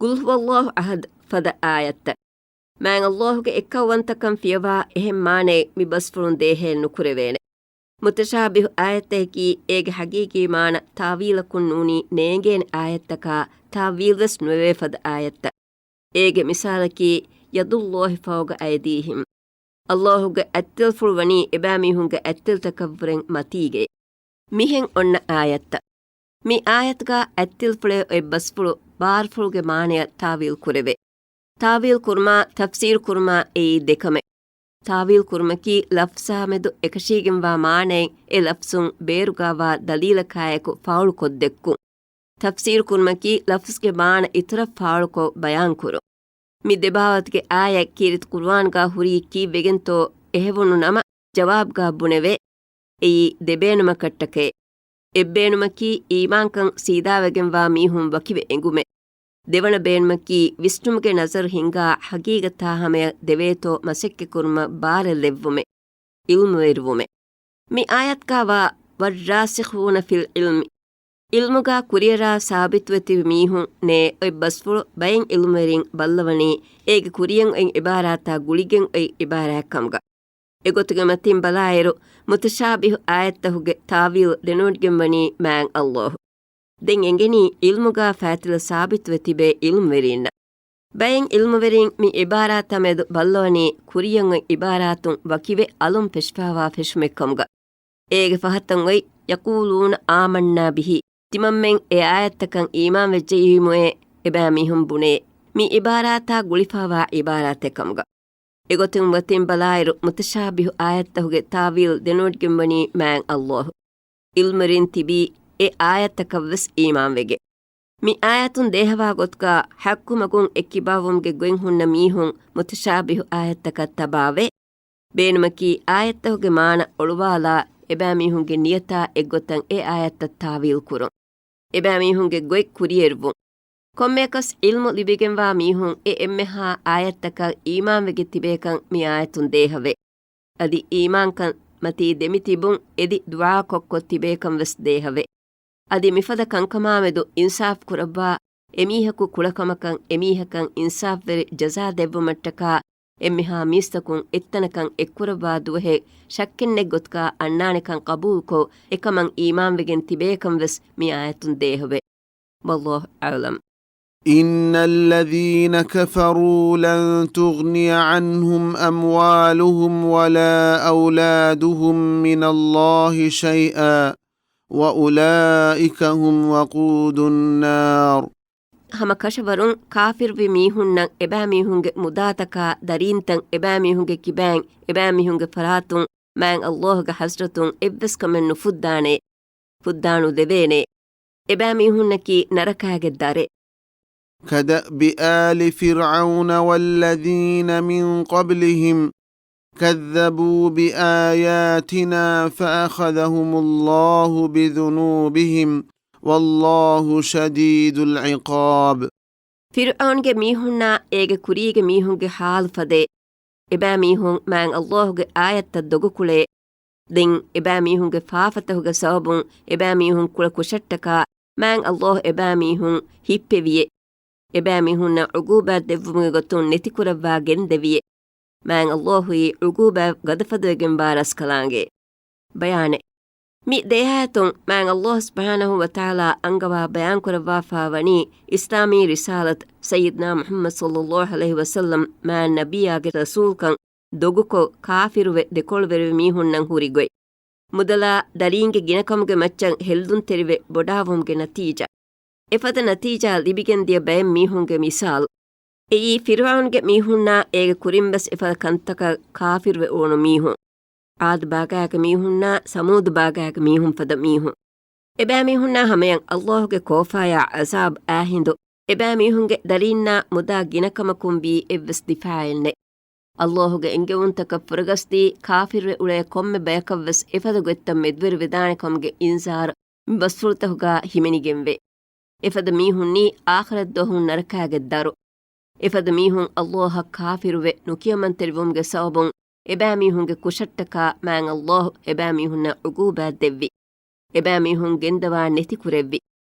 ޤުލް ހުވައްލާހު އަޙަދު ފަދަ އާޔަތްތައް. މާތް ﷲގެ އެއްކައުވަންތަކަން ފިޔަވާ އެހެން މާނައެއް މި ބަސްފުޅުން ދޭހައެއް ނުކުރެވޭނެ. މުތަޝާބިހު އާޔަތަކީ އޭގެ ހަގީގީ މާނަ ތާވީލަކުން ނޫނީ ނޭނގޭނެ އާޔަތްތަކާ ތާވީލްވެސް ނުވެވޭ ފަދަ އާޔަތްތައް. އޭގެ މިސާލަކީ، ޔަދުﷲ ފައުޤަ އައިދީހިމް. ﷲގެ އަތްތިލަފުޅު ވަނީ އެބައިމީހުންގެ އަތްތިލަތަކަށްވުރެން މަތީގައި. މިހެން އޮންނަ އާޔަތްތައް. މި އާޔަތުގަ އަތްތިލަފުޅޭ އޮތް ބަސްފުޅު ބާރުފުޅުގެ މާނަޔަށް ތާވީލް ކުރެވޭ. ތާވީލް ކުރުމާ ތަފްސީރު ކުރުމާ އެއީ ދެކަމެއް. ތާވީލް ކުރުމަކީ ލަފްޒާމެދު އެކަށީގެންވާ މާނައެއް އެ ލަފްޒުން ބޭރުގަވާ ދަލީލަކާއެކު ފާޅުކޮށްދެއްކުން. ތަފްސީރު ކުރުމަކީ ލަފްޒުގެ މާނަ އިތުރަށް ފާޅުކޮށް ބަޔާންކުރުން. މި ދެބާވަތުގެ އާޔަތް ކީރިތި ޤުރުއާންގަ ހުރީ ކީއްވެގެންތޯ އެހެވުނު ނަމަ، ޖަވާބުގަ ބުނެވޭ، އެއީ ދެބޭނުމަކަށްޓަކައި. އެއްބޭނުމަކީ އީމާންކަން ސީދާވެގެންވާ މީހުން ވަކިވެ އެނގުމެއް. ދެވަނަ ބޭނުމަކީ ވިސްނުމުގެ ނަޒަރު ހިންގާ ހަގީގަތާ ހަމަޔަށް ދެވޭތޯ މަސައްކަތްކުރުމަށް ބާރެއްލެއްވުމެއް، ޢިލްމުވެރިވުމެއް. މި އާޔަތުގަވާ ވައްރާސިޚޫނަ ފިލް ޢިލްމި، ޢިލްމުގާ ކުރިއަރާ ސާބިތުވެ ތިބި މީހުން ނޭ އޮތް ބަސްފުޅު ބައެއް ޢިލްމުވެރިން ބައްލަވަނީ އޭގެ ކުރިޔަށް އޮތް ޢިބާރާތާ ގުޅިގެން އޮތް ޢިބާރާތް ކަމުގަ. އެގޮތުގެ މަތިން ބަލާއިރު، މުތަޝާބިހު އާޔަތްތަކުގެ ތާވީލް ދެނެވޮޑިގެންވަނީ މާތް ﷲ. ދެން އެނގެނީ ޢިލްމުގާ ފާތިލަ ސާބިތުވެ ތިބޭ ޢިލްމުވެރީންނަށް. ބައެއް ޢިލްމުވެރީން މި ޢިބާރާތާ މެދު ބައްލަވަނީ ކުރިޔަށް އޮތް ޢިބާރާތުން ވަކިވެ އަލުން ފެށިފައިވާ ފެށުމެއް ކަމުގަ. އޭގެ ފަހަތަށް އޮތް، يقولون آمنا به، ތިމަންމެން އެ އާޔަތްތަކަށް އީމާން ވެއްޖެއީމުއޭ، އެބައިމީހުން ބުނޭ. މި ޢިބާރާތާ ގުޅިފައިވާ ޢިބާރާތެއް ކަމުގަ. އެގޮތުން މަތިން ބަލާއިރު، މުތަޝާބިހު އާޔަތްތަކުގެ ތާވީލް ދެނެވޮޑިގެންވަނީ މާތް ﷲ. ޢިލްމުވެރިން ތިބީ އެ އާޔަތްތަކަށްވެސް އީމާންވެގެން. މި އާޔަތުން ދޭހަވާ ގޮތުގާ ޙައްޤު މަގުން އެއްކިބާވުމުގެ ގޮތް ހުންނަ މީހުން މުތަޝާބިހު އާޔަތްތަކަށް ތަބާވެ، ބޭނުމަކީ އާޔަތްތަކުގެ މާނަ އޮޅުވާލާ އެބައިމީހުންގެ ނިޔަތާ އެއްގޮތަށް އެ އާޔަތްތައް ތާވީލް ކުރުން. އެބައިމީހުންގެ ގޮތް ކުރިއެރުވުން. ކޮންމެއަކަސް ޢިލްމު ލިބިގެންވާ މީހުން އެ އެންމެހާ އާޔަތްތަކަށް އީމާންވެގެން ތިބޭކަން މި އާޔަތުން ދޭހަވޭ. އަދި އީމާންކަން މަތީ ދެމިތިބުން އެދި ދުޢާކޮށްކޮށް ތިބޭކަން ވެސް ދޭހަވޭ. އަދި މިފަދަ ކަންކަމާމެދު އިންސާފު ކުރައްވާ، އެމީހަކު ކުޅަކަމަކަށް އެމީހަކަށް އިންސާފުވެރި ޖަޒާ ދެއްވުމަށްޓަކާ، އެންމެހާ މީސްތަކުން އެއްތަނަކަށް އެއްކުރައްވާ ދުވަހެއް ޝައްކެއްނެތް ގޮތުގާ އަންނާނެކަން ޤަބޫލުކޮށް، އެކަމަށް އީމާންވެގެން ތިބޭކަން ވެސް މި އާޔަތުން ދޭހަވޭ. والله أعلم. إن الذين كفروا لن تغني عنهم أموالهم ولا أولادهم من الله شيئا وأولئك هم وقود النار. ހަމަ ކަށަވަރުން ކާފިރުވި މީހުންނަށް އެބައިމީހުންގެ މުދާތަކާ، ދަރީންތައް، އެބައިމީހުންގެ ކިބައިން، އެބައިމީހުންގެ ފަރާތުން މާތް ﷲ ގެ ޙަޟްރަތުން އެއްވެސް ކަމެއް ނުފުއްދާނެ، ފުއްދާނުދެވޭނެ. އެބައިމީހުންނަކީ ނަރަކާގެ ދަރެއް. كدأب آل فرعون والذين من قبلهم كذبوا بآياتنا فأخذهم الله بذنوبهم والله شديد العقاب. ފިރުޢައުންގެ މީހުންނާ އޭގެ ކުރީގެ މީހުންގެ ޙާލު ފަދައިން، އެބައިމީހުން މާތް ﷲ ގެ އާޔަތްތައް ދޮގުކުޅޭ. ދެން އެބައިމީހުންގެ ފާފަތަކުގެ ސަބަބުން އެބައިމީހުން ކުޅަ ކުށަށްޓަކާ މާތް ﷲ އެބައިމީހުން ހިއްޕެވިއޭ. އެބައިމީހުންނަށް ޢުޤޫބާތް ދެއްވުމުގެ ގޮތުން ނެތިކުރައްވާ ގެންދެވިއޭ. މާތް ﷲ އީ ޢުޤޫބާތް ގަދަފަދަވެގެންވާ ރަސްކަލާނގެ. ބަޔާނެއް. މި ދެއާޔަތުން މާތް ﷲ ސުބްޙާނަހޫ ވަތަޢާލާ އަންގަވާ ބަޔާންކުރައްވާފާވަނީ އިސްލާމީ ރިސާލަތު ސައްޔިދުނާ މުޙައްމަދު ޞައްލައްލާހު ޢަލައިހި ވަސައްލަމް މާތް ނަބިއްޔާގެ ރަސޫލްކަން ދޮގުކޮށް، ކާފިރުވެ، ދެކޮޅުވެރިވި މީހުންނަށް ހުރި ގޮތް. މުދަލާ ދަރީންގެ ގިނަކަމުގެ މައްޗަށް ހެއްލުންތެރިވެ ބޮޑާވުމުގެ ނަތީޖާ. އެފަދަ ނަތީޖާ ލިބިގެންދިޔަ ބައެއް މީހުންގެ މިސާލު. އެއީ ފިރުޢައުންގެ މީހުންނާ އޭގެ ކުރިން ވެސް އެފަދަ ކަންތަކަށް ކާފިރުވެ އުޅުނު މީހުން. ޢާދު ބާގާގެ މީހުންނާ ސަމޫދު ބާގާގެ މީހުން ފަދަ މީހުން. އެބައިމީހުންނާ ހަމަޔަށް ﷲ ގެ ކޯފާޔާ ޢަޒާބު އާ ހިނދު، އެބައިމީހުންގެ ދަރީންނާ މުދާ ގިނަކަމަކުން ވީ އެއްވެސް ދިފާޢެއް ނެތް. ﷲ ގެ އެންގެވުންތަކަށް ފުރަގަސްދީ ކާފިރުވެ އުޅޭ ކޮންމެ ބަޔަކަށް ވެސް އެފަދަ ގޮތްތައް މެދުވެރިވެދާނެ ކަމުގެ އިންޒާރު މި ބަސްފުޅުތަކުގާ ހިމެނިގެންވޭ. އެފަދަ މީހުންނީ އާޚިރަތް ދުވަހު ނަރަކާގެ ދަރު. އެފަދަ މީހުން ﷲ އަށް ކާފިރުވެ ނުކިޔަމަންތެރިވުމުގެ ސަބަބުން އެބައިމީހުންގެ ކުށަށްޓަކާ މާތް ﷲ އެބައިމީހުންނަށް ޢުޤޫބާތް ދެއްވި. އެބައިމީހުން ގެންދަވާ ނެތިކުރެއްވި.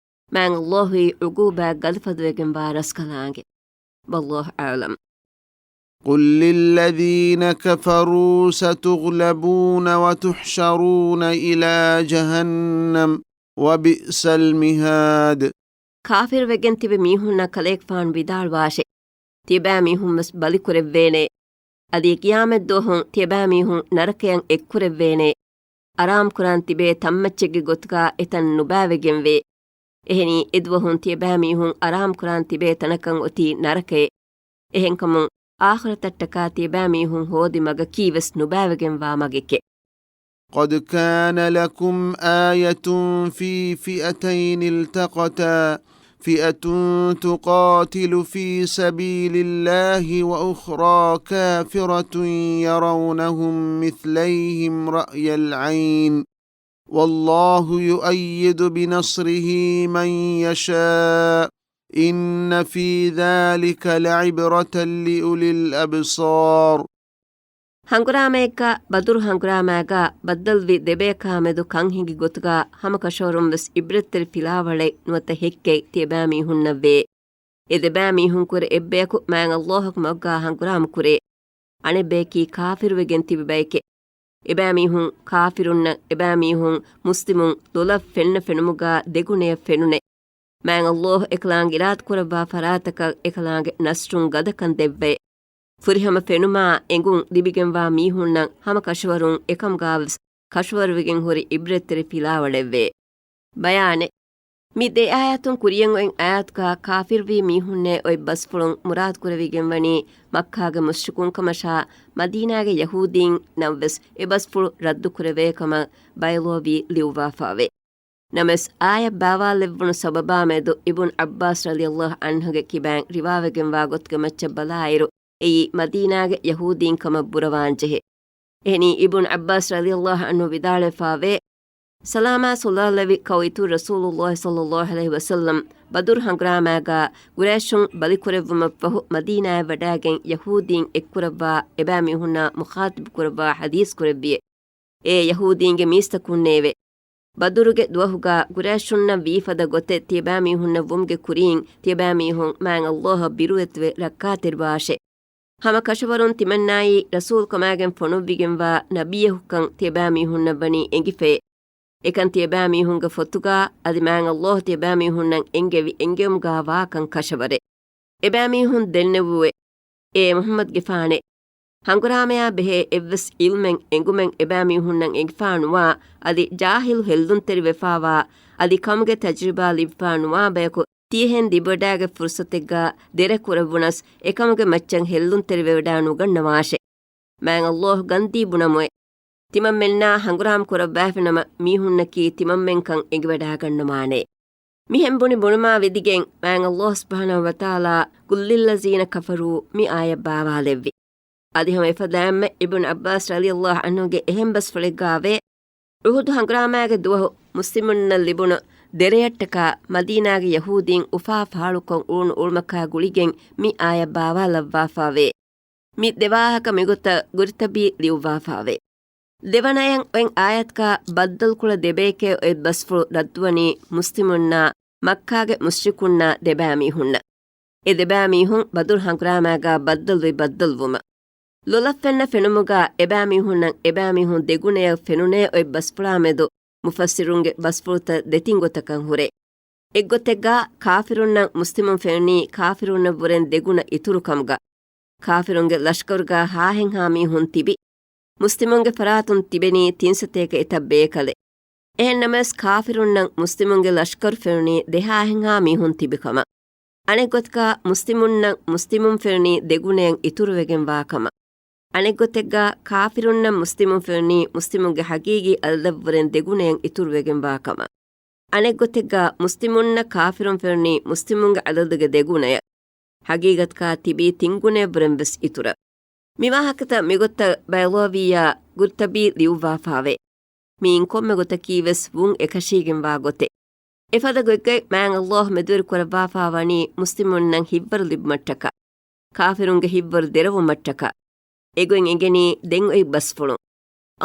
މާތް ﷲ އީ ޢުޤޫބާތް ގަދަފަދަވެގެންވާ ރަސްކަލާނގެ. والله أعلم. قل للذين كفروا ستغلبون وتحشرون إلى جهنم وبئس المهاد. ކާފިރުވެގެން ތިބި މީހުންނަށް ކަލޭގެފާނު ވިދާޅުވާށެ، ތިޔަބައިމީހުން ވެސް ބަލިކުރެއްވޭނެ. އަދި ޤިޔާމަތްދުވަހު ތިޔަބައިމީހުން ނަރަކަޔަށް އެއްކުރެއްވޭނެ. އަރާމްކުރާން ތިބޭ ތަންމައްޗެއްގެ ގޮތުގާ އެތަން ނުބައިވެގެންވޭ. އެހެނީ، އެދުވަހުން ތިޔަބައިމީހުން އަރާމްކުރާން ތިބޭ ތަނަކަށް އޮތީ ނަރަކައެއް. އެހެންކަމުން، އާޚިރަތަށްޓަކާ ތިޔަބައިމީހުން ހޯދި މަގަކީ ވެސް ނުބައިވެގެންވާ މަގެކެއް. قد كان لكم آية في فئتين التقتا، فئة تقاتل في سبيل الله وأخرى كافرة يرونهم مثليهم رأي العين، والله يؤيد بنصره من يشاء، إن في ذلك لعبرة لأولي الأبصار. ހަނގުރާމައެއްގަ ބަދުރު ހަނގުރާމާގަ ބައްދަލުވި ދެބަޔަކާމެދު ކަން ހިނގި ގޮތުގަ ހަމަ ކަށަވަރުން ވެސް އިބްރަތްތެރި ފިލާވަޅެއް ނުވަތަ ހެއްކެއް ތިޔަބައިމީހުންނަށްވޭ. އެ ދެބައިމީހުންކުރެ އެއްބަޔަކު މާތް ﷲ ގެ މަގުގަ ހަނގުރާމަ ކުރޭ. އަނެއްބަޔަކީ ކާފިރުވެގެން ތިބި ބައެކޭ. އެބައިމީހުން ކާފިރުންނަށް، އެބައިމީހުން މުސްލިމުން ލޮލަށް ފެންނަ ފެނުމުގަ ދެގުނަޔަށް ފެނުނޭ. މާތް ﷲ އެކަލާނގެ އިރާދަކުރައްވާ ފަރާތަކަށް އެކަލާނގެ ނަޞްރުން ގަދަކަން ދެއްވައޭ. ފުރިހަމަ ފެނުމާ އެނގުން ލިބިގެންވާ މީހުންނަށް ހަމަ ކަށަވަރުން އެކަމުގަވެސް ކަށަވަރުވެގެން ހުރި އިބްރަތްތެރި ފިލާވަޅެއްވޭ. ބަޔާނެއް. މި ދެ އާޔަތުން ކުރިޔަށް އޮތް އާޔަތުގަ ކާފިރުވި މީހުންނޭ އޮތް ބަސްފުޅުން މުރާދުކުރެވިގެންވަނީ މައްކާގެ މުޝްރިކުންކަމަށާ މަދީނާގެ ޔަހޫދީންނަށްވެސް އެ ބަސްފުޅު ރައްދުކުރެވޭ ކަމަށް ބައިލޯވީ ލިޔުއްވާފައިވޭ. ނަމަވެސް އާޔަތް ބާވާލެއްވުނު ސަބަބާމެދު އިބުން ޢައްބާސް ރަޟިޔަﷲ ޢަންހުގެ ކިބައިން ރިވާވެގެންވާ ގޮތުގެ މައްޗަށް ބަލާއިރު، އެއީ މަދީނާގެ ޔަހޫދީން ކަމަށް ބުރަވާންޖެހޭ. އެހެނީ އިބުން ޢައްބާސް ރަޟިޔަﷲ ޢަންހު ވިދާޅުވެފައިވޭ، ސަލާމާ ސުލާލަވި ކައު އިތުރު ރަސޫލުﷲ ޞައްލަﷲ ޢަލައިހި ވަސައްލަމް ބަދުރު ހަނގުރާމާގާ ގުރައިޝުން ބަލިކުރެއްވުމަށްފަހު މަދީނާއަށް ވަޑާގެން ޔަހޫދީން އެއްކުރައްވާ އެބައިމީހުންނާ މުޚާޠަބު ކުރައްވާ ޙަދީޘް ކުރެއްވިއޭ. އޭ ޔަހޫދީންގެ މީސްތަކުންނޭވެ! ބަދުރުގެ ދުވަހުގާ ގުރައިޝުންނަށް ވީފަދަ ގޮތެއް ތިޔަބައިމީހުންނަށް ވުމުގެ ކުރިން ތިޔަބައިމީހުން މާތް ﷲ އަށް ބިރުވެތިވެ ރައްކާތެރިވާށޭ. ހަމަ ކަށަވަރުން ތިމަންނާއީ ރަސޫލުކަމާގެން ފޮނުއްވިގެންވާ ނަބިއްޔަކުކަން ތިޔަބައިމީހުންނަށް ވަނީ އެނގިފައޭ. އެކަން ތިޔަބައިމީހުންގެ ފޮތުގާ އަދި މާތް ﷲ ތިޔަބައިމީހުންނަށް އެންގެވި އެންގެވުމުގާ ވާކަން ކަށަވަރޭ. އެބައިމީހުން ދެންނެވުއެވެ. އޭ މުޙައްމަދުގެފާނޭ! ހަނގުރާމަޔާ ބެހޭ އެއްވެސް ޢިލްމެއް އެނގުމެއް އެބައިމީހުންނަށް އެނގިފާ ނުވާ، އަދި ޖާހިލު ހެއްލުންތެރިވެފާވާ، އަދި ކަމުގެ ތަޖުރިބާ ލިބިފާ ނުވާ ބަޔަކު ތިޔަހެން ލިބިވަޑާގަތް ފުރުޞަތެއްގާ ދެރަ ކުރެއްވުނަސް، އެކަމުގެ މައްޗަށް ހެއްލުންތެރިވެވަޑާ ނުގަންނަވާށޭ. މާތް ﷲ ގަންދީ ބުނަމުއެ. ތިމަންމެންނާ ހަނގުރާމަ ކުރައްވާފިނަމަ، މީހުންނަކީ ތިމަންމެންކަން އެނގިވަޑާގަންނަވާނޭ. މިހެން ބުނި ބުނުމާ ވިދިގެން، މާތް ﷲ ސުބްޙާނަހޫ ވަތަޢާލާ قل للذين كفروا މި އާޔަތް ބާވާލެއްވި. އަދި ހަމަ އެފަދައިންމެ އިބްނު ޢައްބާސް ރަޟިޔަﷲ ޢަންހުގެ އެހެން ބަސްފުޅެއްގާވޭ، އުޙުދު ހަނގުރާމާގެ ދުވަހު މުސްލިމުންނަށް ލިބުނު ދެރަޔަށްޓަކާ މަދީނާގެ ޔަހޫދީން އުފާ ފަހަޅުކޮށް އުޅުނު އުޅުމަކާ ގުޅިގެން މި އާޔަތް ބާވާލައްވާފައިވޭ. މި ދެވާހަކަ މިގޮތަށް ގުރުތަބީ ލިޔުއްވާފައިވޭ. ދެވަނަޔަށް އޮތް އާޔަތުގާ ބައްދަލުކުޅަ ދެބަޔެކޭ އޮތް ބަސްފުޅު ރައްދުވަނީ މުސްލިމުންނާ މައްކާގެ މުޝްރިކުންނާ ދެބައިމީހުންނަށް. އެ ދެބައިމީހުން ބަދުރު ހަނގުރާމާގާ ބައްދަލުވި ބައްދަލުވުމަށް. ލޮލަށް ފެންނަ ފެނުމުގާ އެބައިމީހުންނަށް އެބައިމީހުން ދެގުނަޔަށް ފެނުނޭ އޮތް ބަސްފުޅާމެދު މުފައްސިރުންގެ ބަސްފުޅުތައް ދެތިން ގޮތަކަށް ހުރޭ. އެއްގޮތެއްގާ ކާފިރުންނަށް މުސްލިމުން ފެނުނީ ކާފިރުންނަށްވުރެން ދެގުނަ އިތުރުކަމުގަ. ކާފިރުންގެ ލަޝްކަރުގާ ހާހެއްހާ މީހުން ތިބި. މުސްލިމުންގެ ފަރާތުން ތިބެނީ ތިން ސަތޭކަ އެތައް ބޭކަލެއް. އެހެންނަމަވެސް ކާފިރުންނަށް މުސްލިމުންގެ ލަޝްކަރު ފެނުނީ ދެހާހެއްހާ މީހުން ތިބި ކަމަށް. އަނެއްގޮތަކަށް މުސްލިމުންނަށް މުސްލިމުން ފެނުނީ ދެގުނަޔަށް އިތުރުވެގެންވާ ކަމަށް. އަނެއްގޮތެއްގާ ކާފިރުންނަށް މުސްލިމުން ފެނުނީ މުސްލިމުންގެ ހަގީގީ އަދަދަށްވުރެން ދެގުނަޔަށް އިތުރުވެގެންވާ ކަމަށް. އަނެއްގޮތެއްގާ މުސްލިމުންނަށް ކާފިރުން ފެނުނީ މުސްލިމުންގެ އަދަދުގެ ދެގުނަޔަށް. ހަގީގަތުގާ ތިބީ ތިންގުނަޔަށްވުރެން ވެސް އިތުރަށް. މިވާހަކަތައް މިގޮތަށް ބައިޟާވީއާ ގުރްޠަބީ ލިޔުއްވާފާވޭ. މިއިން ކޮންމެ ގޮތަކީވެސް ވުން އެކަށީގެންވާ ގޮތެއް. އެފަދަ ގޮތްގައި މާތް ﷲ މެދުވެރި ކުރައްވާފާވަނީ މުސްލިމުންނަށް ހިތްވަރު ލިބުމަށްޓަކާ، ކާފިރުންގެ ހިތްވަރު ދެރަވުމަށްޓަކާ. އެގޮތް އެނގެނީ ދެން އޮތް ބަސްފުޅުން.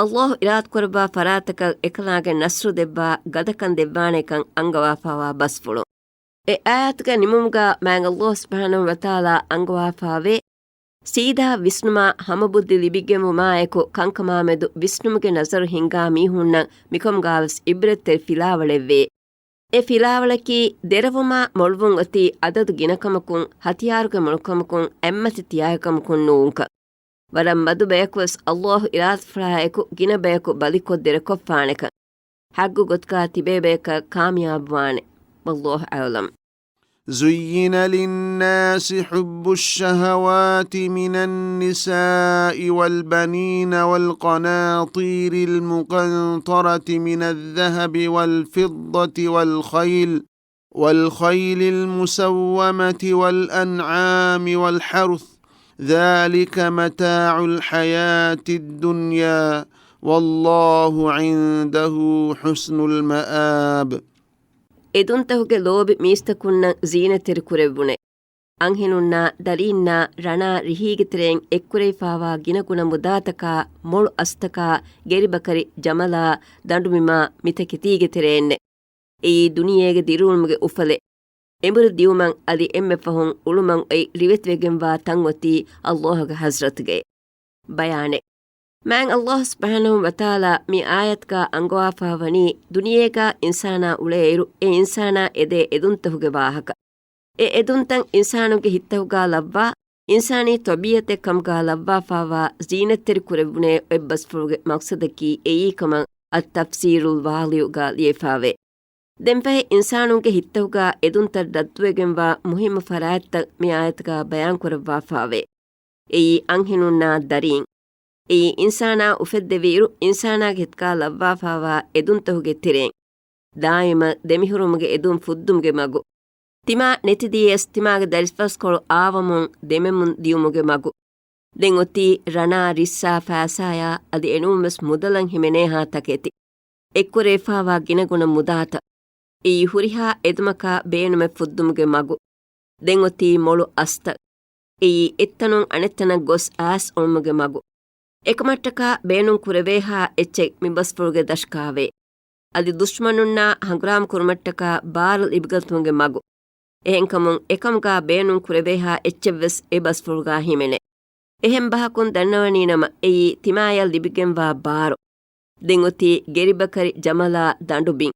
ﷲ އިރާދަކުރައްވާ ފަރާތަކަށް އެކަލާނގެ ނަޞްރު ދެއްވާ ގަދަކަން ދެއްވާނެކަން އަންގަވާފާވާ ބަސްފުޅުން. އެ އާޔަތުގެ ނިމުމުގާ މާތް ﷲ ސުބްޙާނަހޫ ވަތަޢާލާ އަންގަވާފާވޭ، ސީދާ ވިސްނުމާ ހަމަބުއްދި ލިބިގެންވުމާއެކު ކަންކަމާމެދު ވިސްނުމުގެ ނަޒަރު ހިންގާ މީހުންނަށް މިކަމުގާވެސް ޢިބްރަތްތެރި ފިލާވަޅެއްވޭ. އެ ފިލާވަޅަކީ ދެރަވުމާ މޮޅުވުން އޮތީ އަދަދު ގިނަކަމަކުން، ހަތިޔާރުގެ މޮޅުކަމަކުން، އެއްމަތި ތިޔާގިކަމަކުން ނޫންކަން. ވަރަށް މަދު ބަޔަކުވެސް ﷲ އިރާދަފުޅާއެކު ގިނަ ބަޔަކު ބަލިކޮށް ދެރަކޮށްފާނެކަން. ޙައްގު ގޮތުގާ ތިބޭ ބަޔަކަށް ކާމިޔާބުވާނެ. والله أعلم. زين للناس حب الشهوات من النساء والبنين والقناطير المقنطرة من الذهب والفضة والخيل والخيل المسومة والأنعام والحرث، ذلك متاع الحياة الدنيا، والله عنده حسن المآب. އެދުންތަކުގެ ލޯބި މީސްތަކުންނަށް ޒީނަތްތެރިކުރެއްވުނެ. އަންހެނުންނާ ދަރީންނާ ރަނާ ރިހީގެ ތެރެއިން އެއްކުރެވިފާވާ ގިނަގުނަ މުދާތަކާ، މޮޅު އަސްތަކާ، ގެރިބަކަރި ޖަމަލާ، ދަނޑުބިމާ މިތަކެތީގެ ތެރެއިންނެ. އެއީ ދުނިޔޭގެ ދިރިއުޅުމުގެ އުފަލެއް. އެނބުރި ދިއުމަށް އަދި އެންމެ ފަހުން އުޅުމަށް އޮތް ރިވެތިވެގެންވާ ތަން އޮތީ ﷲ ގެ ޙަޟްރަތުގައި. ބަޔާނެއް. މާތް ﷲ ސުބްޙާނަހޫ ވަތަޢާލާ މި އާޔަތުގަ އަންގަވާފާވަނީ ދުނިޔޭގަ އިންސާނާ އުޅޭއިރު އެ އިންސާނާ އެދޭ އެދުންތަކުގެ ވާހަކަ. އެ އެދުންތައް އިންސާނުންގެ ހިތްތަކުގަ ލައްވާ، އިންސާނީ ޠަބީޢަތެއް ކަމުގަ ލައްވާފާވާ ޒީނަތްތެރި ކުރެވުނޭ އޮތް ބަސްފުޅުގެ މަޤްޞަދަކީ އެއީ ކަމަށް އައްތަފްސީރުލް ވާޟިޙުގަ ލިޔެފާވޭ. ދެންފަހެ އިންސާނުންގެ ހިތްތަކުގަ އެދުންތައް ރައްދުވެގެންވާ މުހިއްމު ފަރާތްތައް މި އާޔަތުގަ ބަޔާންކުރައްވާފާވޭ. އެއީ އަންހެނުންނާ ދަރީން. އެއީ އިންސާނާ އުފެއްދެވިއިރު އިންސާނާގެ ހިތުގަ ލައްވާފާވާ އެދުންތަކުގެ ތެރެއިން. ދާއިމަށް ދެމިހުރުމުގެ އެދުން ފުއްދުމުގެ މަގު. ތިމާ ނެތިދިޔަސް ތިމާގެ ދަރިފަސްކޮޅު އާވަމުން ދެމެމުން ދިޔުމުގެ މަގު. ދެން އޮތީ ރަނާ ރިއްސާ ފައިސާޔާ އަދި އެނޫންވެސް މުދަލަށް ހިމެނޭހާ ތަކެތި. އެއްކުރެވިފާވާ ގިނަގުނަ މުދާތައް. އެއީ ހުރިހާ އެދުމަކާ ބޭނުމެއް ފުއްދުމުގެ މަގު. ދެން އޮތީ މޮޅު އަސްތައް. އެއީ އެއްތަނުން އަނެއްތަނަށް ގޮސް އައިސް އުޅުމުގެ މަގު. އެކަމަށްޓަކާ ބޭނުން ކުރެވޭހާ އެއްޗެއް މި ބަސްފުޅުގެ ދަށުގައިވޭ. އަދި ދުޝްމަނުންނާ ހަނގުރާމަ ކުރުމަށްޓަކާ ބާރު ލިބިގަތުމުގެ މަގު. އެހެންކަމުން އެކަމުގަ ބޭނުން ކުރެވޭހާ އެއްޗެއްވެސް އެ ބަސްފުޅުގަ ހިމެނޭ. އެހެން ބަހަކުން ދަންނަވަނީނަމަ އެއީ ތިމާޔަށް ލިބިގެންވާ ބާރު. ދެން އޮތީ ގެރިބަކަރި ޖަމަލާ ދަނޑުބިން.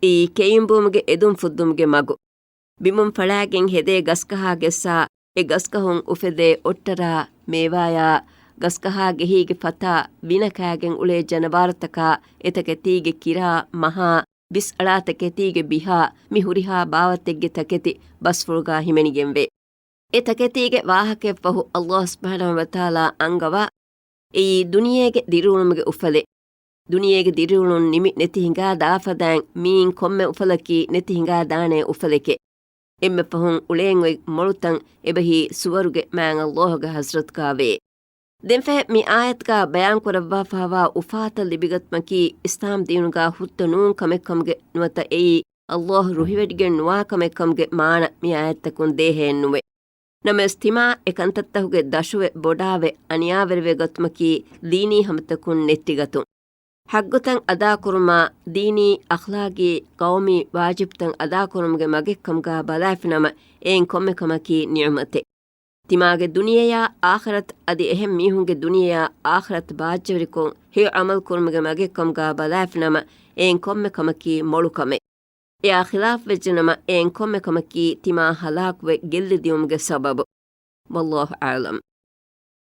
އެއީ ކެއިންބުއުމުގެ އެދުން ފުއްދުމުގެ މަގު. ބިމުން ފަޅާގެން ހެދޭ ގަސްގަހާ ގެއްސާ، އެ ގަސްގަހުން އުފެދޭ އޮއްޓަރާ، މޭވާޔާ، ގަސްގަހާ ގެހީގެ ފަތާ، ވިނަ ކާގެން އުޅޭ ޖަނަވާރުތަކާ، އެތަކެތީގެ ކިރާ، މަހާ، ބިސްއަޅާ ތަކެތީގެ ބިހާ، މި ހުރިހާ ބާވަތެއްގެ ތަކެތި ބަސްފުޅުގަ ހިމެނިގެންވޭ. އެ ތަކެތީގެ ވާހަކައަށްފަހު ﷲ ސުބްޙާނަހޫ ވަތަޢާލާ އަންގަވާ، އެއީ ދުނިޔޭގެ ދިރިއުޅުމުގެ އުފަލެއް. ދުނިޔޭގެ ދިރިއުޅުން ނިމި ނެތި ހިނގާ ދާފަދައިން މިއިން ކޮންމެ އުފަލަކީ ނެތި ހިނގާ ދާނޭ އުފަލެކޭ. އެންމެ ފަހުން އުޅޭން އޮތް މޮޅުތަން އެބަހީ ސުވަރުގެ މާތް ﷲ ގެ ޙަޟްރަތުގައިވޭ. ދެންފަހެ މި އާޔަތުގަ ބަޔާންކުރައްވާފާވާ އުފާތައް ލިބިގަތުމަކީ އިސްލާމް ދީނުގަ ހުއްދަ ނޫން ކަމެއް ކަމުގެ ނުވަތަ އެއީ ﷲ ރުހިވެޑިގެން ނުވާ ކަމެއް ކަމުގެ މާނަ މި އާޔަތްތަކުން ދޭހައެއް ނުވޭ. ނަމަވެސް ތިމާ އެ ކަންތައްތަކުގެ ދަށުވެ ބޮޑާވެ އަނިޔާވެރިވެގަތުމަކީ ދީނީ ހަމަތަކުން ނެއްޓިގަތުން. ޙައްޤުތައް އަދާކުރުމާ، ދީނީ އަޚްލާޤީ ޤައުމީ ވާޖިބުތައް އަދާކުރުމުގެ މަގެއްކަމުގަ ބަލާފިނަމަ، އެއިން ކޮންމެ ކަމަކީ ނިޢުމަތެއް. ތިމާގެ ދުނިޔެޔާ އާޚިރަތު އަދި އެހެން މީހުންގެ ދުނިޔެޔާ އާޚިރަތު ބާއްޖަވެރިކޮށް ހެޔޮ ޢަމަލު ކުރުމުގެ މަގެއްކަމުގަ ބަލާފިނަމަ، އެއިން ކޮންމެ ކަމަކީ މޮޅު ކަމެއް. އެއާ ޚިލާފްވެއްޖެނަމަ، އެއިން ކޮންމެ ކަމަކީ ތިމާ ހަލާކުވެ ގެއްލިދިޔުމުގެ ސަބަބު. والله أعلم.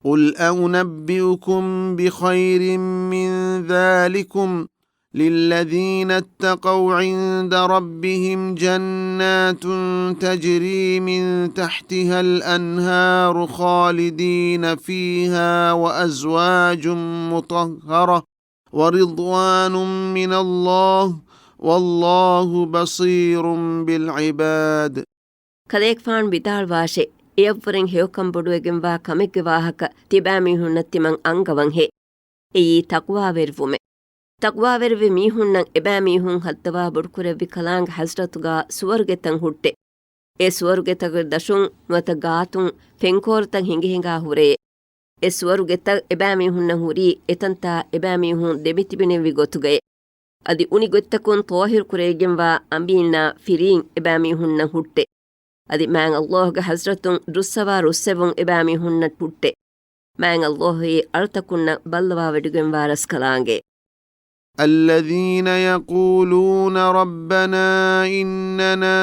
قل أنبئكم بخير من ذلكم للذين اتقوا عند ربهم جنات تجري من تحتها الأنهار خالدين فيها وأزواج مطهرة ورضوان من الله والله بصير بالعباد. ކަލޭގެފާނު ވިދާޅުވާށޭ، އެޔަށްވުރެން ހެޔޮކަން ބޮޑުވެގެންވާ ކަމެއްގެ ވާހަކަ ތިބާމީހުންނަށް ތިމަން އަންގަވަންހޭ. އެއީ ތަޤްވާވެރިވުމެއް. ތަޤްވާވެރިވި މީހުންނަށް އެބައިމީހުން ހައްދަވާ ބޮޑުކުރެއްވި ކަލާނގެ ޙަޟްރަތުގަ ސުވަރުގެތައް ހުއްޓޭ. އެ ސުވަރުގެތަކުގެ ދަށުން ނުވަތަ ގާތުން ފެންކޯރުތައް ހިނގި ހިނގާ ހުރެޔޭ. އެ ސުވަރުގެތައް އެބައިމީހުންނަށް ހުރީ އެތަންތާ އެބައިމީހުން ދެމިތިބެނިވި ގޮތުގައޭ. އަދި އުނި ގޮތްތަކުން ޠާހިރު ކުރެވިގެންވާ އަނބީންނާ ފިރީން އެބައިމީހުންނަށް ހުއްޓޭ. އަދި މާތް ﷲގެ ޙަޟްރަތުން ރުއްސަވާ ރުއްސެވުން އެބައިމީހުންނަށް ހުއްޓޭ. މާތް ﷲ އަޅުތަކުންނަށް ބައްލަވާވެޑިގެންވާ ރަސްކަލާނގެ. الذين يقولون ربنا إننا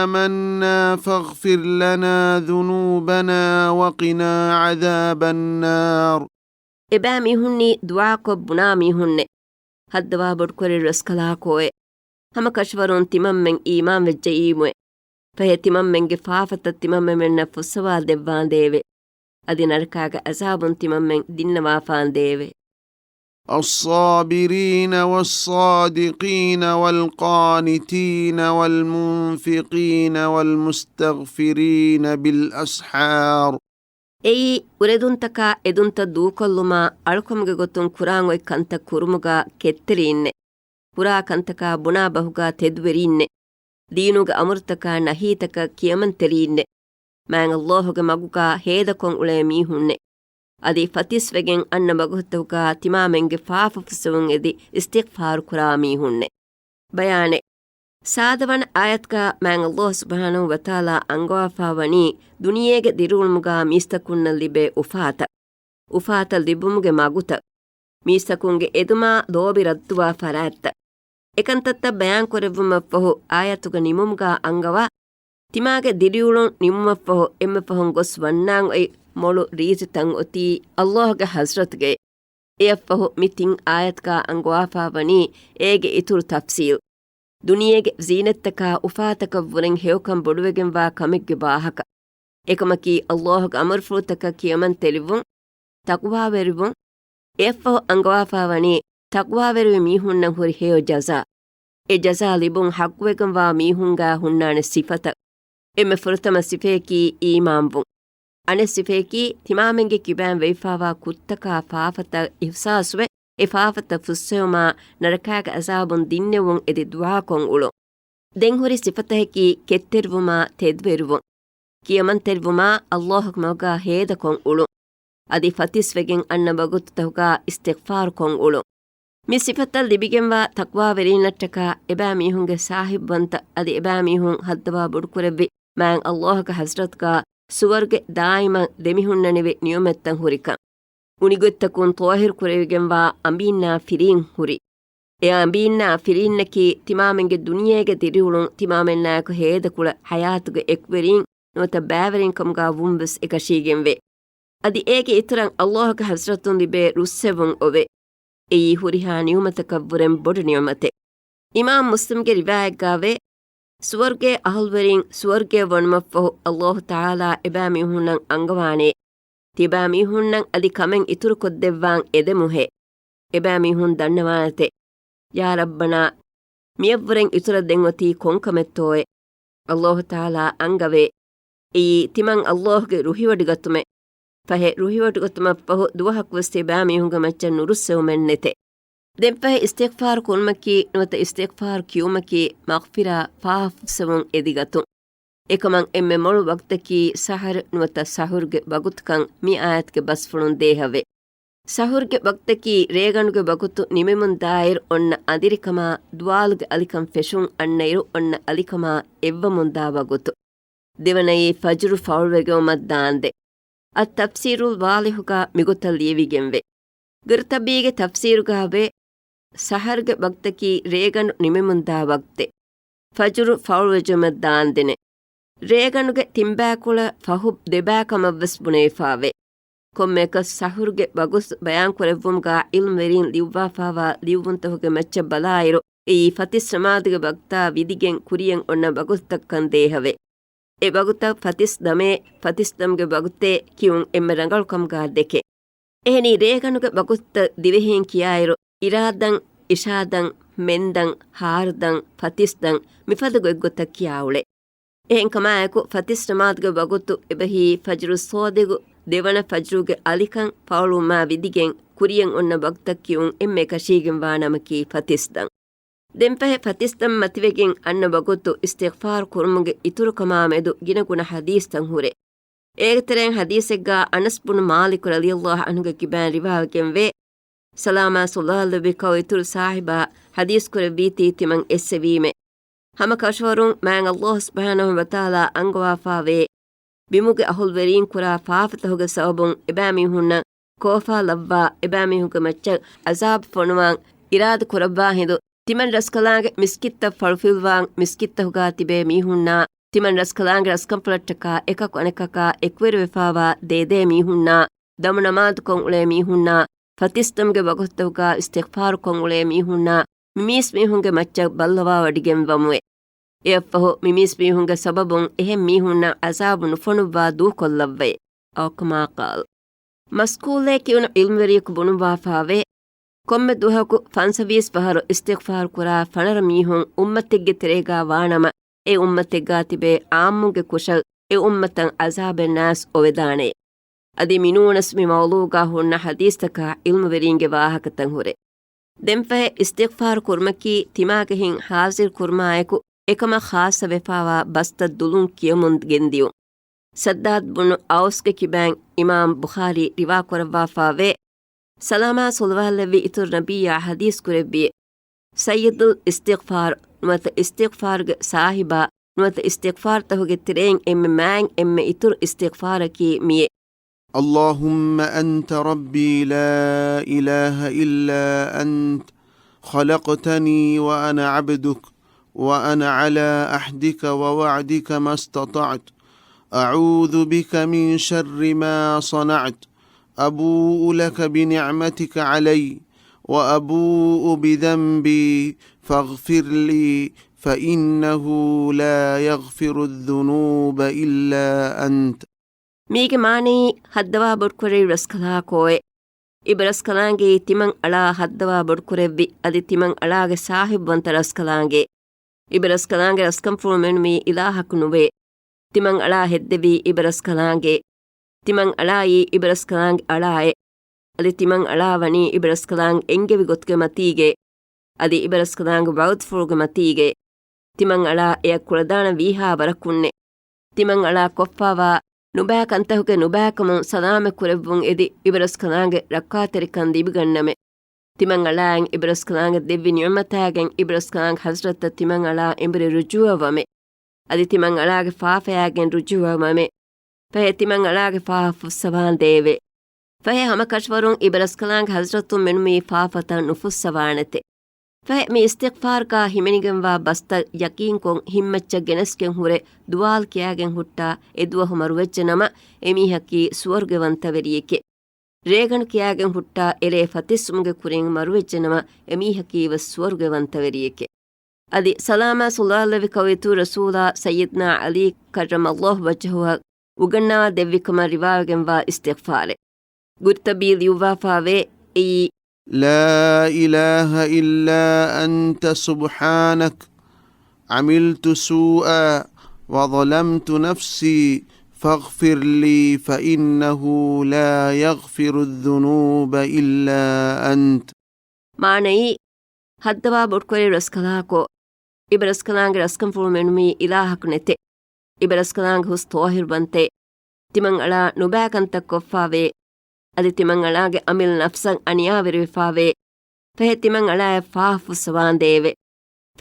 آمنا فاغفر لنا ذنوبنا وقنا عذاب النار. އެބައިމީހުންނީ ދުޢާކޮށް ބުނާ މީހުންނޭ. ހައްދަވާ ބޮޑުކުރި ރަސްކަލާކޯއޭ. ހަމަކަށަވަރުން ތިމަންމެން އީމާންވެއްޖައީމުއޭ. ފަހެ ތިމަންމެންގެ ފާފަތައް ތިމަންމެންނަށް ފުއްސަވާ ދެއްވާނދޭވެ. އަދި ނަރަކާގެ ޢަޛާބުން ތިމަންމެން ދިންނަވާފާނދޭވެ. الصابرين والصادقين والقانتين والمنفقين والمستغفرين بالأسحار. އެއީ، އުރެދުންތަކާ އެދުންތައް ދޫކޮށްލުމާ އަޅުކަމުގެ ގޮތުން ކުރާން އޮތް ކަންތައް ކުރުމުގާ ކެތްތެރީންނެ. ކުރާ ކަންތަކާ ބުނާ ބަހުގާ ތެދުވެރީންނެ. ދީނުގެ އަމުރުތަކާ ނަހީތަކަށް ކިޔަމަންތެރީންނެ. މާތް ﷲ ގެ މަގުގާ ހޭދަކޮށް އުޅޭ މީހުންނެއް. އަދި ފަތިސްވެގެން އަންނަ ވަގުތުތަކުގާ ތިމާމެންގެ ފާފަ ފުއްސެވުން އެދި އިސްތިޣްފާރު ކުރާ މީހުންނެއް. ބަޔާނެއް. ސާދަ ވަނަ އާޔަތުގާ މާތް ﷲ ސުބްޙާނަހޫ ވަތަޢާލާ އަންގަވާފާ ވަނީ ދުނިޔޭގެ ދިރިއުޅުމުގާ މީސްތަކުންނަށް ލިބޭ އުފާތައް، އުފާތައް ލިބުމުގެ މަގުތައް، މީސްތަކުންގެ އެދުމާ ލޯބި ރައްދުވާ ފަރާތްތައް. އެކަންތައްތައް ބަޔާންކުރެއްވުމަށްފަހު އާޔަތުގެ ނިމުމުގާ އަންގަވާ، ތިމާގެ ދިރިއުޅުން ނިމުމަށްފަހު އެންމެ ފަހުން ގޮސް ވަންނާން އޮތް މޮޅު ރީތިތައް އޮތީ ﷲ ގެ ޙަޟްރަތުގައި. އެއަށްފަހު މި ތިން އާޔަތުގާ އަންގަވާފާ ވަނީ އޭގެ އިތުރު ތަފްޞީލް. ދުނިޔޭގެ ޒީނަތްތަކާ އުފާތަކަށްވުރެން ހެޔޮކަން ބޮޑުވެގެންވާ ކަމެއްގެ ވާހަކަ. އެކަމަކީ ﷲ ގެ އަމުރުފުޅުތަކަށް ކިޔަމަންތެރިވުން، ތަޤްވާވެރިވުން. އެއަށްފަހު އަންގަވާފާ ވަނީ ތަޤްވާވެރިވި މީހުންނަށް ހުރި ހެޔޮ ޖަޒާ. އެ ޖަޒާ ލިބުން ޙައްޤުވެގެންވާ މީހުންގާ ހުންނާނެ ސިފަތައް. އެންމެ ފުރަތަމަ ސިފަޔަކީ އީމާންވުން. އަނެއް ސިފަޔަކީ ތިމާމެންގެ ކިބައިން ވެވިފާވާ ކުށްތަކާ ފާފަތައް އިޙްސާސްވެ، އެ ފާފަތައް ފުއްސެވުމާ ނަރަކާގެ ޢަޒާބުން ދިންނެވުން އެދި ދުޢާކޮށް އުޅުން. ދެން ހުރި ސިފަތަކަކީ ކެތްތެރިވުމާ ތެދުވެރިވުން. ކިޔަމަންތެރިވުމާ ﷲ ގެ މަގާ ހޭދަކޮށް އުޅުން. އަދި ފަތިސްވެގެން އަންނަ ވަގުތުތަކުގާ އިސްތިޣްފާރުކޮށް އުޅުން. މި ސިފަތައް ލިބިގެންވާ ތަޤްވާވެރީންނަށްޓަކާ އެބައިމީހުންގެ ސާހިބުވަންތަ އަދި އެބައިމީހުން ހައްދަވާ ބޮޑުކުރެއްވި މާތް ﷲ ގެ ޙަޟްރަތުގާ ސުވަރުގެ ދާއިމަށް ދެމިހުންނަނިވި ނިޢުމަތްތައް ހުރިކަން. އުނިގޮތްތަކުން ޠާހިރު ކުރެވިގެންވާ އަނބީންނާ ފިރީން ހުރި. އެ އަނބީންނާ ފިރީންނަކީ ތިމާމެންގެ ދުނިޔޭގެ ދިރިއުޅުން ތިމާމެންނާއެކު ހޭދަކުޅަ ޙަޔާތުގެ އެކުވެރީން ނުވަތަ ބައިވެރިންކަމުގާ ވުންވެސް އެކަށީގެންވޭ. އަދި އޭގެ އިތުރަށް ﷲ ގެ ޙަޟްރަތުން ލިބޭ ރުއްސެވުން އޮވޭ. އެއީ ހުރިހާ ނިޢުމަތަކަށްވުރެން ބޮޑު ނިޢުމަތެއް. އިމާމް މުސްލިމްގެ ރިވާޔަތްގާވޭ، ސުވަރުގޭ އަހުލުވެރިން ސުވަރުގޭ ވަނުމަށްފަހު ﷲ ތަޢާލާ އެބައިމީހުންނަށް އަންގަވާނޭ، ތިބައިމީހުންނަށް އަދި ކަމެއް އިތުރުކޮށްދެއްވާން އެދެމުހޭ. އެބައިމީހުން ދަންނަވާނެތެ، ޔާ ރައްބަނާ، މިއަށްވުރެން އިތުރަށް ދެން އޮތީ ކޮންކަމެއްތޯއޭ؟ ﷲ ތަޢާލާ އަންގަވޭ، އެއީ ތިމަން ﷲ ގެ ރުހިވޮޑިގަތުމެއް. ފަހެ، ރުހިވޮޑިގަތުމަށްފަހު ދުވަހަކުވެސް ތިބައިމީހުންގެ މައްޗަށް ނުރުއްސެވުމެއް ނެތެ. ދެންފަހެ އިސްތިޣްފާރު ކުރުމަކީ ނުވަތަ އިސްތިޣްފާރު ކިޔުމަކީ މަޣްފިރާ ފާފަފުއްސެވުން އެދިގަތުން. އެކަމަށް އެންމެ މޮޅު ވަގުތަކީ ސަހަރު ނުވަތަ ސަހުރުގެ ވަގުތުކަން މި އާޔަތުގެ ބަސްފުޅުން ދޭހަވޭ. ސަހުރުގެ ވަގުތަކީ ރޭގަނޑުގެ ވަގުތު ނިމެމުން ދާއިރު އޮންނަ އަނދިރިކަމާ، ދުވާލުގެ އަލިކަން ފެށުން އަންނައިރު އޮންނަ އަލިކަމާ އެއްވަމުންދާ ވަގުތު. ދެވަނައީ ފަޖުރު ފައުޅުވެގެންވުމަށް ދާންދެން. އައްތަފްސީރުލް ވާޟިޙުގަ މިގޮތަށް ލިޔެވިގެންވޭ. ގުރްޠަބީގެ ތަފްސީރުގަ ވޭ، ސަހަރުގެ ވަގްތަކީ ރޭގަނޑު ނިމެމުންދާ ވަގްތެއް. ފަޖުރު ފައުޅުވެޖުމަށް ދާންދެނެއް. ރޭގަނޑުގެ ތިންބައިކުޅަ ފަހު ދެބައިކަމަށްވެސް ބުނެވިފާވޭ. ކޮންމެއަކަސް ސަހުރުގެ ވަގުތު ބަޔާންކުރެއްވުމުގަ ޢިލްމުވެރީން ލިޔުއްވާފާވާ ލިޔުއްވުންތަކުގެ މައްޗަށް ބަލާއިރު، އެއީ ފަތިސް ނަމާދުގެ ވަގްތާ ވިދިގެން ކުރިޔަށް އޮންނަ ވަގުތުތަކަކަން ދޭހަވޭ. އެ ވަގުތަށް ފަތިސް ދަމޭ، ފަތިސް ދަމުގެ ވަގުތޭ ކިޔުން އެންމެ ރަނގަޅުކަމުގަ ދެކެ. އެހެނީ ރޭގަނޑުގެ ވަގުތުތައް ދިވެހިން ކިޔާއިރު، އިރާދަން، އިޝާދަން، މެންދަން، ހާރުދަން، ފަތިސްދަން، މިފަދަ ގޮތްގޮތަށް ކިޔާ އުޅޭ. އެހެންކަމާއެކު، ފަތިސް ނަމާދުގެ ވަގުތު އެބަހީ ފަޖުރު ޞާދިޤު، ދެވަނަ ފަޖުރުގެ އަލިކަން ފައުޅުވުމާ ވިދިގެން ކުރިޔަށް އޮންނަ ވަގުތަށް ކިޔުން އެންމެ އެކަށީގެންވާ ނަމަކީ ފަތިސްދަން. ދެންފަހެ ފަތިސްދަން މަތިވެގެން އަންނަ ވަގުތު އިސްތިޣްފާރު ކުރުމުގެ އިތުރުކަމާ މެދު ގިނަގުނަ ޙަދީޘްތައް ހުރޭ. އޭގެތެރެއިން ޙަދީޘެއްގާ އަނަސް ބުނު މާލިކު ރަޟިޔަﷲ ޢަންހުގެ ކިބައިން ރިވާވެގެންވޭ، ސަލާމާ ޞަލާތް ލެއްވި ކައު އިތުރު ސާހިބާ ޙަދީޘް ކުރެއްވީތީ ތިމަން އެއްސެވީމޭ. ހަމަ ކަށަވަރުން މާތް ﷲ ސުބްޙާނަހޫ ވަތަޢާލާ އަންގަވާފާވޭ، ބިމުގެ އަހުލުވެރީން ކުރާ ފާފަތަކުގެ ސަބަބުން އެބައިމީހުންނަށް ކޯފާ ލައްވާ، އެބައިމީހުންގެ މައްޗަށް ޢަޒާބު ފޮނުވާން އިރާދަ ކުރައްވާ ހިނދު، ތިމަން ރަސްކަލާނގެ މިސްކިތްތައް ފަޅުފިލްވާން މިސްކިތްތަކުގާ ތިބޭ މީހުންނާ، ތިމަން ރަސްކަލާނގެ ރަސްކަންފަލަށްޓަކާ އެކަކު އަނެކަކާ އެކުވެރިވެފާވާ ދޭދޭ މީހުންނާ، ދަމު ނަމާދުކޮށް އުޅޭ މީހުންނާ، ފަތިސްދަމުގެ ވަގުތުތަކުގާ އިސްތިޣްފާރުކޮށް އުޅޭ މީހުންނާ، މިމީސްމީހުންގެ މައްޗަށް ބައްލަވާވަޑިގެންވަމުވެ. އެއަށްފަހު މިމީސްމީހުންގެ ސަބަބުން އެހެން މީހުންނަށް ޢަޒާބު ނުފޮނުއްވާ ދޫކޮށްލައްވައެ. އައު ކަމާ ޤާލް. މަސްކޫލޭ ކިޔުނު ޢިލްމުވެރިޔަކު ބުނުއްވާފާވޭ، ކޮންމެ ދުވަހަކު ފަންސަވީސް ފަހަރު އިސްތިޣްފާރު ކުރާ ފަނަރަ މީހުން އުއްމަތެއްގެ ތެރޭގާ ވާނަމަ، އެ އުއްމަތެއްގާ ތިބޭ ޢާއްމުންގެ ކުށަށް އެ އުއްމަތަށް ޢަޒާބެއް ނާސް އޮވެދާނެ. އަދި މިނޫނަސް މި މައުޟޫޢުގާ ހުންނަ ޙަދީޘްތަކާ ޢިލްމުވެރީންގެ ވާހަކަތައް ހުރޭ. ދެންފަހެ އިސްތިޣްފާރު ކުރުމަކީ ތިމާގެ ހިތް ޙާޟިރު ކުރުމާއެކު އެކަމަށް ޚާއްޞަ ވެފާވާ ބަސްތައް ދުލުން ކިޔަމުން ގެންދިޔުން. ޝައްދާދު ބުނު އައުސްގެ ކިބައިން އިމާމް ބުޚާރީ ރިވާ ކުރައްވާފާވޭ. ސަލާމާ ޞަލަވާތްލެއްވި އިތުރު ނަބިއްޔާ ޙަދީޘް ކުރެއްވި، ސައްޔިދުލް އިސްތިޣްފާރު، ނުވަތަ އިސްތިޣްފާރުގެ ސާހިބާ، ނުވަތަ އިސްތިޣްފާރުތަކުގެ ތެރެއިން އެންމެ މާތް އެންމެ އިތުރު އިސްތިޣްފާރަކީ މިއޭ. اللهم أنت ربي لا إله إلا أنت، خلقتني وأنا عبدك، وأنا على عهدك ووعدك ما استطعت، أعوذ بك من شر ما صنعت، أبوء لك بنعمتك علي، وأبوء بذنبي، فاغفر لي، فإنه لا يغفر الذنوب إلا أنت. މީގެ މާނައީ، ހައްދަވާ ބޮޑުކުރެއްވި ރަސްކަލާކޯއޭ. އިބަރަސްކަލާނގެއީ ތިމަން އަޅާ ހައްދަވާ ބޮޑުކުރެއްވި، އަދި ތިމަން އަޅާގެ ސާހިބުވަންތަ ރަސްކަލާނގެ. އިބަރަސްކަލާނގެ ރަސްކަންފުޅު މެނުވީ އިލާހަކު ނުވޭ. ތިމަން އަޅާ ހެއްދެވީ އިބަރަސްކަލާނގެ. ތިމަން އަޅާއީ އިބަރަސްކަލާނގެ އަޅާއެ. އަދި ތިމަން އަޅާ ވަނީ އިބަރަސްކަލާނގެ އެންގެވި ގޮތުގެ މަތީގެ. އަދި އިބަރަސްކަލާނގެ ވަޢުދުފުޅުގެ މަތީގެ. ތިމަން އަޅާ އެޔަށް ކުޅަދާނަ ވީހާ ވަރަކުންނެ. ތިމަން އަޅާ ކޮށްފާވާ ނުބައި ކަންތަކުގެ ނުބައިކަމުން ސަލާމަތް ކުރެއްވުން އެދި، އިބަރަސްކަލާނގެ ރައްކާތެރިކަން ލިބިގަންނަމެ. ތިމަން އަޅާއިން އިބަރަސްކަލާނގެ ދެއްވި ނިޢުމަތާގެން އިބަރަސްކަލާނގެ ޙަޟްރަތަށް ތިމަން އަޅާ އެނބުރި ރުޖޫޢަވަމެ. އަދި ތިމަން އަޅާގެ ފާފަޔާގެން ރުޖޫޢަވަމެ. ފަހެ ތިމަން އަޅާގެ ފާފަ ފުއްސަވާނދޭވެ. ފަހެ ހަމަކަށަވަރުން އިބަރަސްކަލާނގެ ޙަޟްރަތުން މެނުވީ ފާފަތައް ނުފުއްސަވާނެތެ. ފަހެ މި އިސްތިޣްފާރުގާ ހިމެނިގެންވާ ބަސްތައް ޔަޤީންކޮށް ހިތްމައްޗަށް ގެނެސްގެން ހުރެ ދުވާލު ކިޔާގެން ހުއްޓާ އެ ދުވަހު މަރުވެއްޖެނަމަ، އެމީހަކީ ސުވަރުގެވަންތަވެރިއެކެ. ރޭގަނޑު ކިޔާގެން ހުއްޓާ އެރޭ ފަތިސްވުމުގެ ކުރިން މަރުވެއްޖެނަމަ، އެމީހަކީވެސް ސުވަރުގެވަންތަވެރިއެކެ. އަދި ސަލާމާ ޞަލަވާތްލެއްވި ކައުއިތުރު ރަސޫލާ ސައްޔިދުނާ ޢަލީ ކައްރަމަﷲ ވަޖްހަހު އުގަންނަވާ ދެއްވިކަމަށް ރިވާވެގެންވާ އިސްތިޣްފާރެއް. ގުރުތަބީ ލިޔުއްވާފާވޭ އެއީ، لا إله إلا أنت سبحانك عملت سوءا وظلمت نفسي فاغفر لي فإنه لا يغفر الذنوب إلا أنت. މާނައީ، ހައްދަވާ ބޮޑުކުރެއްވި ރަސްކަލާކޯ، އިބަރަސްކަލާނގެ ރަސްކަންފުޅު މެނުވީ އިލާހަކު ނެތެ. އިބަރަސްކަލާނގެ ހުސް ޠާހިރުވަންތައެ. ތިމަން އަޅާ ނުބައި ކަންތައް ކޮށްފާވޭ. އަދި ތިމަން އަޅާގެ އަމިއްލަ ނަފްސަށް އަނިޔާވެރިވެފާވޭ. ފަހެ ތިމަން އަޅާއަށް ފާފަ ފުއްސަވާނދޭވެ.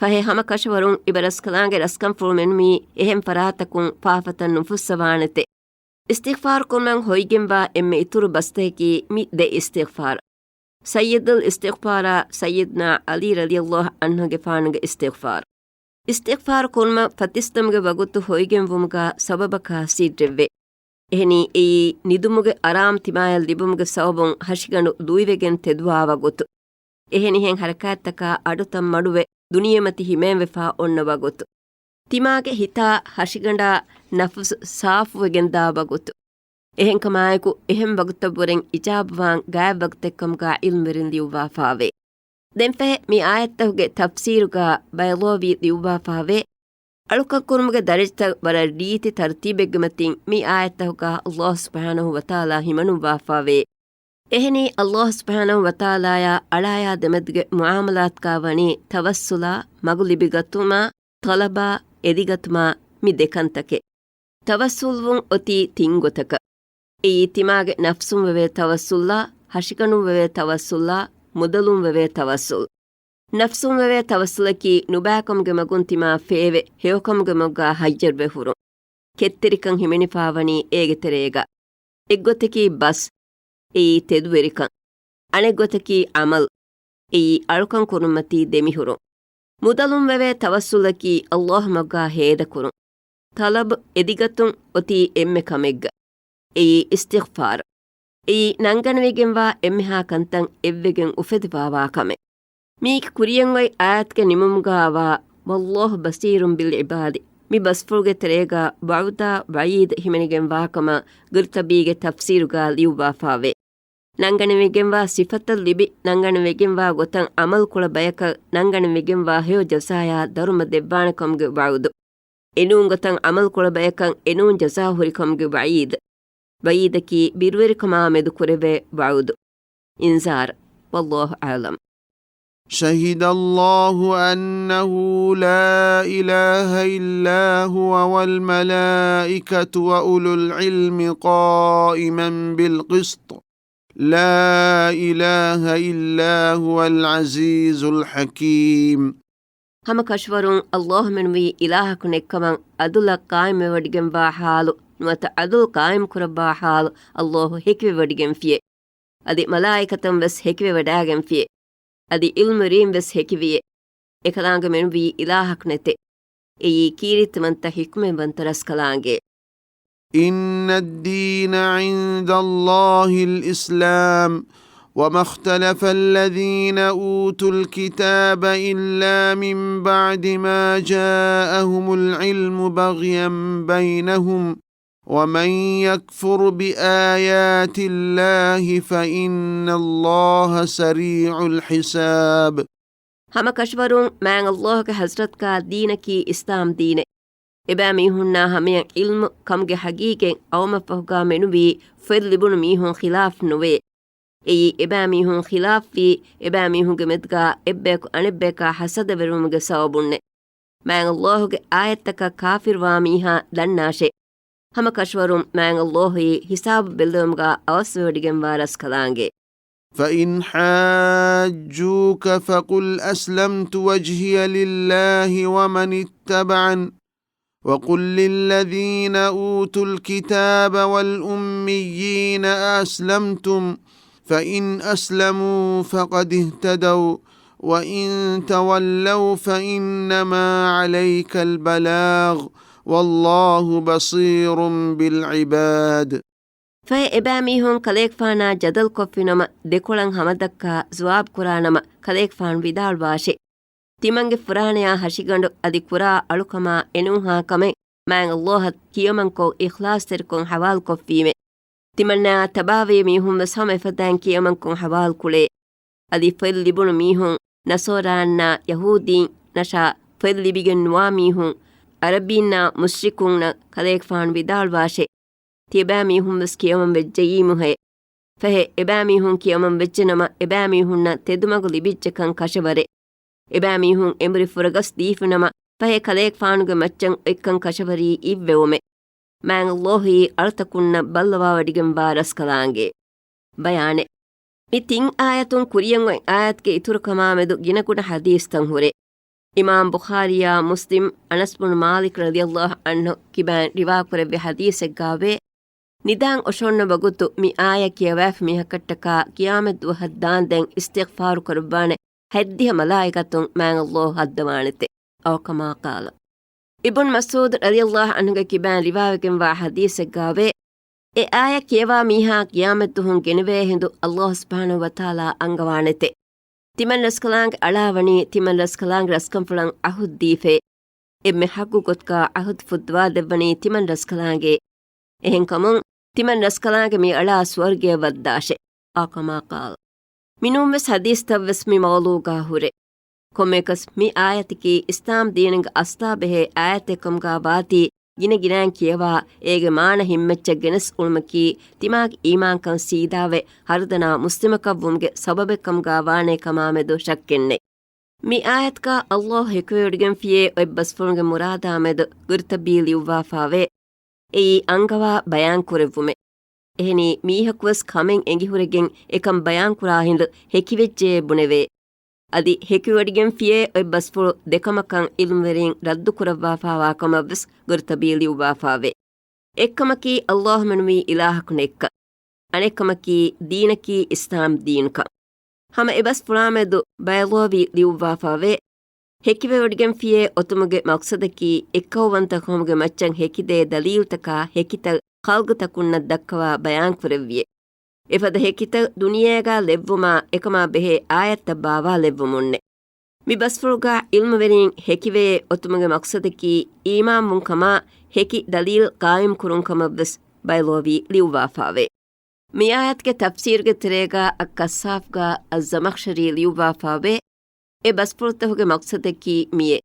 ފަހެ ހަމަކަށަވަރުން އިބަރަސްކަލާނގެ ރަސްކަންފުޅު މެނުވީ އެހެން ފަރާތަކުން ފާފަތައް ނުފުއްސަވާނެތެ. އިސްތިޣްފާރު ކުރުމަށް ހޮވިގެންވާ އެންމެ އިތުރު ބަސްތަކަކީ މި ދެ އިސްތިޣްފާރު. ސައްޔިދުލް އިސްތިޣްފާރާ ސައްޔިދުނާ ޢަލީ ރަޟިޔަﷲ ޢަންހުގެފާނުގެ އިސްތިޣްފާރު. އިސްތިޣްފާރު ކުރުމަށް ފަތިސްތަމުގެ ވަގުތު ހޮވިގެންވުމުގާ ސަބަބަކާ ސިއްރެއްވޭ. އެހެނީ އެއީ ނިދުމުގެ އަރާމް ތިމާޔަށް ލިބުމުގެ ސަބަބުން ހަށިގަނޑު ލުއިވެގެން ތެދުވާ ވަގުތު. އެހެނިހެން ހަރަކާތްތަކާ އަޑުތައް މަޑުވެ، ދުނިޔެމަތި ހިމޭންވެފާ އޮންނަ ވަގުތު. ތިމާގެ ހިތާ ހަށިގަނޑާ ނަފުސު ސާފުވެގެންދާ ވަގުތު. އެހެންކަމާއެކު، އެހެން ވަގުތަށްވުރެން އިޖާބަވާން ގާތް ވަގުތެއްކަމުގާ ޢިލްމުވެރިން ލިޔުއްވާފާވޭ. ދެންފަހެ މި އާޔަތްތަކުގެ ތަފްސީރުގާ ބަޔަޟީ ލިޔުއްވާފާވޭ، އަޅުކަން ކުރުމުގެ ދަރަޖަތައް ވަރަށް ރީތި ތަރުތީބެއްގެ މަތިން މި އާޔަތްތަކުގާ ﷲ ސުބްޙާނަހޫ ވަތަޢާލާ ހިމަނުއްވާފާވޭ. އެހެނީ، ﷲ ސުބްޙާނަހޫ ވަތަޢާލާޔާ އަޅާޔާ ދެމެދުގެ މުޢާމަލާތުގާ ވަނީ ތަވައްސުލާ، މަގު ލިބިގަތުމާ، ޠަލަބާ، އެދިގަތުމާ މި ދެ ކަންތަކެއް. ތަވައްސުލްވުން އޮތީ ތިން ގޮތަކަށް. އެއީ ތިމާގެ ނަފްސުން ވެވޭ ތަވައްސުލްއާ، ހަށިގަނޑުން ވެވޭ ތަވައްސުލްއާ، މުދަލުން ވެވޭ ތަވައްސުލް. ނަފްސުން ވެވޭ ތަވައްސުލަކީ ނުބައިކަމުގެ މަގުން ތިމާ ފޭވެ، ހެޔޮކަމުގެ މަގުގާ ހައްޔަރުވެ ހުރުން. ކެތްތެރިކަން ހިމެނިފާވަނީ އޭގެ ތެރޭގަ. އެއްގޮތަކީ ބަސް، އެއީ ތެދުވެރިކަން. އަނެއްގޮތަކީ ޢަމަލް، އެއީ އަޅުކަން ކުރުންމަތީ ދެމިހުރުން. މުދަލުން ވެވޭ ތަވައްސުލަކީ ﷲ މަގާ ހޭދަކުރުން. ޠަލަބު އެދިގަތުން އޮތީ އެންމެ ކަމެއްގަ. އެއީ އިސްތިޣްފާރު. އެއީ ނަންގަނެވިގެންވާ އެންމެހާ ކަންތައް އެއްވެގެން އުފެދިފާވާ ކަމެއް. މީގެ ކުރިޔަށް އޮތް އާޔަތުގެ ނިމުމުގާވާ، ވަﷲ ބަޞީރުން ބިލް ޢިބާދި، މި ބަސްފުޅުގެ ތެރޭގާ ވަޢުދާ ވަޢީދު ހިމެނިގެންވާކަމަށް ގުރްޠަބީގެ ތަފްސީރުގާ ލިޔުއްވާފާވޭ. ނަންގަނެވިގެންވާ ސިފަތައް ލިބި، ނަންގަނެވިގެންވާ ގޮތަށް ޢަމަލުކުޅަ ބަޔަކަށް ނަންގަނެވިގެންވާ ހެޔޮ ޖަޒާޔާ ދަރުމަ ދެއްވާނެ ކަމުގެ ވަޢުދު. އެނޫން ގޮތަށް ޢަމަލުކުޅަ ބަޔަކަށް އެނޫން ޖަޒާ ހުރި ކަމުގެ ވަޢީދު. ވަޢީދަކީ ބިރުވެރިކަމާ މެދު ކުރެވޭ ވަޢުދު. އިންޒާރު. ވަﷲ އަޢްލަމް. شهد الله أنه لا إله إلا هو والملائكة وأولو العلم قائما بالقسط لا إله إلا هو العزيز الحكيم. ހަމަ ކަށަވަރުން އައްލާހު މެނުވީ އިލާހަކު ނެތްކަމަށް އަދުލަށް ޤާއިމްވެވަޑިގެންވާ ޙާލު، ނުވަތަ އަދުލު ޤާއިމް ކުރައްވާ ޙާލު އައްލާހު ހެކިވެވަޑިގެންފިޔޭ. އަދި މަލާއިކަތުން ވެސް ހެކިވެވަޑާގެންފިޔޭ. އަދި ޢިލްމުވެރީން ވެސް ހެކިވިޔޭ. އެކަލާނގެ މެނުވީ އިލާހަކު ނެތޭ. އެއީ ކީރިތިވަންތަ ޙިކްމަތްވަންތަ ރަސްކަލާނގެ. إن الدين عند الله الإسلام وما اختلف الذين أوتوا الكتاب إلا من بعد ما جاءهم العلم بغيا بينهم ومن يكفر بآيات الله فإن الله سريع الحساب. ހަމަ ކަށަވަރުން މާތް އައްލާހުގެ ޙަޟްރަތުގަ ދީނަކީ އިސްލާމް ދީނެއް. އެބައިމީހުންނާ ހަމަޔަށް ޢިލްމު ކަމުގެ ޙަޤީޤަތް އައުމަށްފަހުގަ މެނުވީ ފޮތް ލިބުނު މީހުން ޚިލާފް ނުވޭ. އެއީ އެބައިމީހުން ޚިލާފްވީ، އެބައިމީހުންގެ މެދުގަ އެއްބަޔަކު އަނެއްބަޔަކާ ޙަސަދަވެރިވުމުގެ ސަބަބުންނޭ. މާތް އައްލާހުގެ އާޔަތްތަކަށް ކާފިރުވާ މީހާ ދަންނާށޭ. ހަމަ ކަށަވަރުން މާތް އައްލާހުއީ ހިސާބު ބެއްލެވުމުގަ އަވަސްވެވަޑިގެންވާ ރަސްކަލާނގެ. فإن حاجوك فقل أسلمت وجهي لله ومن اتبعن وقل للذين أوتوا الكتاب والأميين أأسلمتم فإن أسلموا فقد اهتدوا وإن تولوا فإنما عليك البلاغ والله بصير بالعباد. ފަހެ އެބައިމީހުން ކަލޭގެފާނާ ޖަދަލުކޮށްފިނަމަ، ދެކޮޅަށް ހަމަދައްކާ ޒުވާބުކުރާނަމަ، ކަލޭގެފާނު ވިދާޅުވާށޭ. ތިމަންގެ ފުރާނަޔާ ހަށިގަނޑު އަދި ކުރާ އަޅުކަމާ އެނޫހާ ކަމެއް މާތް އައްލާހަށް ކިޔަމަންކޮށް އިޚްލާޞްތެރިކޮށް ޙަވާލުކޮށްފީމޭ. ތިމަންނާ ތަބާވޭ މީހުން ވެސް ހަމަ އެފަދައިން ކިޔަމަންކޮށް ޙަވާލުކުޅޭ. އަދި ފޮތް ލިބުނު މީހުން، ނަޞާރާންނާ ޔަހޫދީންނަށާ ފޮތް ލިބިގެން ނުވާ މީހުން، ޢަރަބީންނާ މުޝްރިކުންނަށް ކަލޭގެފާނު ވިދާޅުވާށޭ. ތިޔަބައިމީހުން ވެސް ކިޔަމަން ވެއްޖައީމުހޭ. ފަހެ އެބައިމީހުން ކިޔަމަން ވެއްޖެނަމަ، އެބައިމީހުންނަށް ތެދުމަގު ލިބިއްޖެކަން ކަށަވަރޭ. އެބައިމީހުން އެނބުރި ފުރަގަސް ދީފިނަމަ، ފަހެ ކަލޭގެފާނުގެ މައްޗަށް އޮތްކަން ކަށަވަރީ އިއްވެވުމޭ. މާތް އައްލާހުއީ އަޅުތަކުންނަށް ބައްލަވާވަޑިގެންވާ ރަސްކަލާނގެ. ބަޔާނެއް. މި ތިން އާޔަތުން ކުރިޔަށް އޮތް އާޔަތުގެ އިތުރުކަމާމެދު ގިނަގުނަ ޙަދީޘްތައް ހުރޭ. އިމާމް ބުޚާރީއާ މުސްލިމް އަނަސް ބުނު މާލިކް ރަޟިޔައްލާހު ޢަންހު ކިބައިން ރިވާކުރެއްވި ޙަދީޘެއްގާވޭ، ނިދާން އޮށޯންނަ ވަގުތު މި އާޔަތް ކިޔަވައިފި މީހަކަށްޓަކާ ޤިޔާމަތްދުވަހަށް ދާންދެން އިސްތިޣްފާރު ކުރައްވާނެ ހަތްދިހަ މަލާއިކަތުން މާތް އައްލާހު ހައްދަވާނެތެ. އައު ކަމާ ޤާލަ. އިބުން މަސްޢޫދު ރަޟިޔައްލާހު ޢަންހުގެ ކިބައިން ރިވާވެގެންވާ ޙަދީޘެއްގާވޭ، އެ އާޔަތް ކިޔަވާ މީހާ ޤިޔާމަތްދުވަހުން ގެނެވޭ ހިނދު އައްލާހު ސުބްޙާނަހު ވަތަޢާލާ އަންގަވާނެތެ. ތިމަން ރަސްކަލާނގެ އަޅާ ވަނީ ތިމަން ރަސްކަލާނގެ ރަސްކަންފުޅަށް ޢަހުދު ދީފޭ. އެންމެ ޙައްޤު ގޮތަކާ ޢަހުދު ފުއްދަވާ ދެއްވަނީ ތިމަން ރަސްކަލާނގެ. އެހެންކަމުން ތިމަން ރަސްކަލާނގެ މި އަޅާ ސުވަރުގެޔަށް ވައްދާށެ. އާ ކަމާ ޤާލް. މިނޫންވެސް ޙަދީޘްތައްވެސް މި މައުޟޫޢުގާ ހުރޭ. ކޮންމެއަކަސް މި އާޔަތަކީ އިސްލާމް ދީނުގެ އަސްލާ ބެހޭ އާޔަތެއްކަމުގާ ވާތީ، ގިނަ ގިނައިން ކިޔަވާ، އޭގެ މާނަ ހިތްމައްޗަށް ގެނެސް އުޅުމަކީ، ތިމާގެ އީމާންކަން ސީދާވެ، ހަރުދަނާ މުސްލިމަކަށްވުމުގެ ސަބަބެއްކަމުގާ ވާނޭ ކަމާމެދު ޝައްކެއްނެތް. މި އާޔަތުގާ އައްލާހު ހެކިވެވޮޑިގެންފިޔޭ އޮތް ބަސްފުޅުންގެ މުރާދާމެދު ގުރުތަބީ ލިޔުއްވާފާވޭ. އެއީ އަންގަވާ ބަޔާންކުރެއްވުމެއް. އެހެނީ މީހަކުވެސް ކަމެއް އެނގިހުރެގެން އެކަން ބަޔާންކުރާ ހިނދު ހެކިވެއްޖެޔޭ ބުނެވޭ. އަދި ހެކިވޮޑިގެންފިޔޭ އޮތް ބަސްފުޅު ދެކަމަކަށް ޢިލްމުވެރީން ރައްދުކުރައްވާފާވާ ކަމަށްވެސް ގުރުތަބީ ލިޔުއްވާފާވޭ. އެއްކަމަކީ އައްލާހު މެނުވީ އިލާހަކު ނެތްކަން. އަނެއްކަމަކީ ދީނަކީ އިސްލާމް ދީނުކަން. ހަމަ އެބަސްފުޅާމެދު ބައިލޯވީ ލިޔުއްވާފާވޭ. ހެކިވެވޮޑިގެންފިޔޭ އޮތުމުގެ މަޤްޞަދަކީ އެއްކައުވަންތަ ޤައުމުގެ މައްޗަށް ހެކިދޭ ދަލީލުތަކާ ހެކިތައް ޚަލްޤުތަކުންނަށް ދައްކަވާ ބަޔާންކުރެއްވިޔޭ. އެފަދަ ހެކިތައް ދުނިޔޭގާ ލެއްވުމާ އެކަމާ ބެހޭ އާޔަތްތައް ބާވާލެއްވުމުންނެ. މި ބަސްފުޅުގާ ޢިލްމުވެރީން ހެކިވެޔޭ އޮތުމުގެ މަޤްޞަދަކީ އީމާންވުން ކަމާ ހެކި ދަލީލް ޤާއިމްކުރުން ކަމަށްވެސް ބައިލޯވީ ލިޔުއްވާފާވޭ. މި އާޔަތުގެ ތަފްސީރުގެ ތެރޭގާ އައްކައްސާފްގާ އައްޒަމަޚްޝަރީ ލިޔުއްވާފާވޭ. އެ ބަސްފުޅުތަކުގެ މަޤްޞަދަކީ މިއޭ.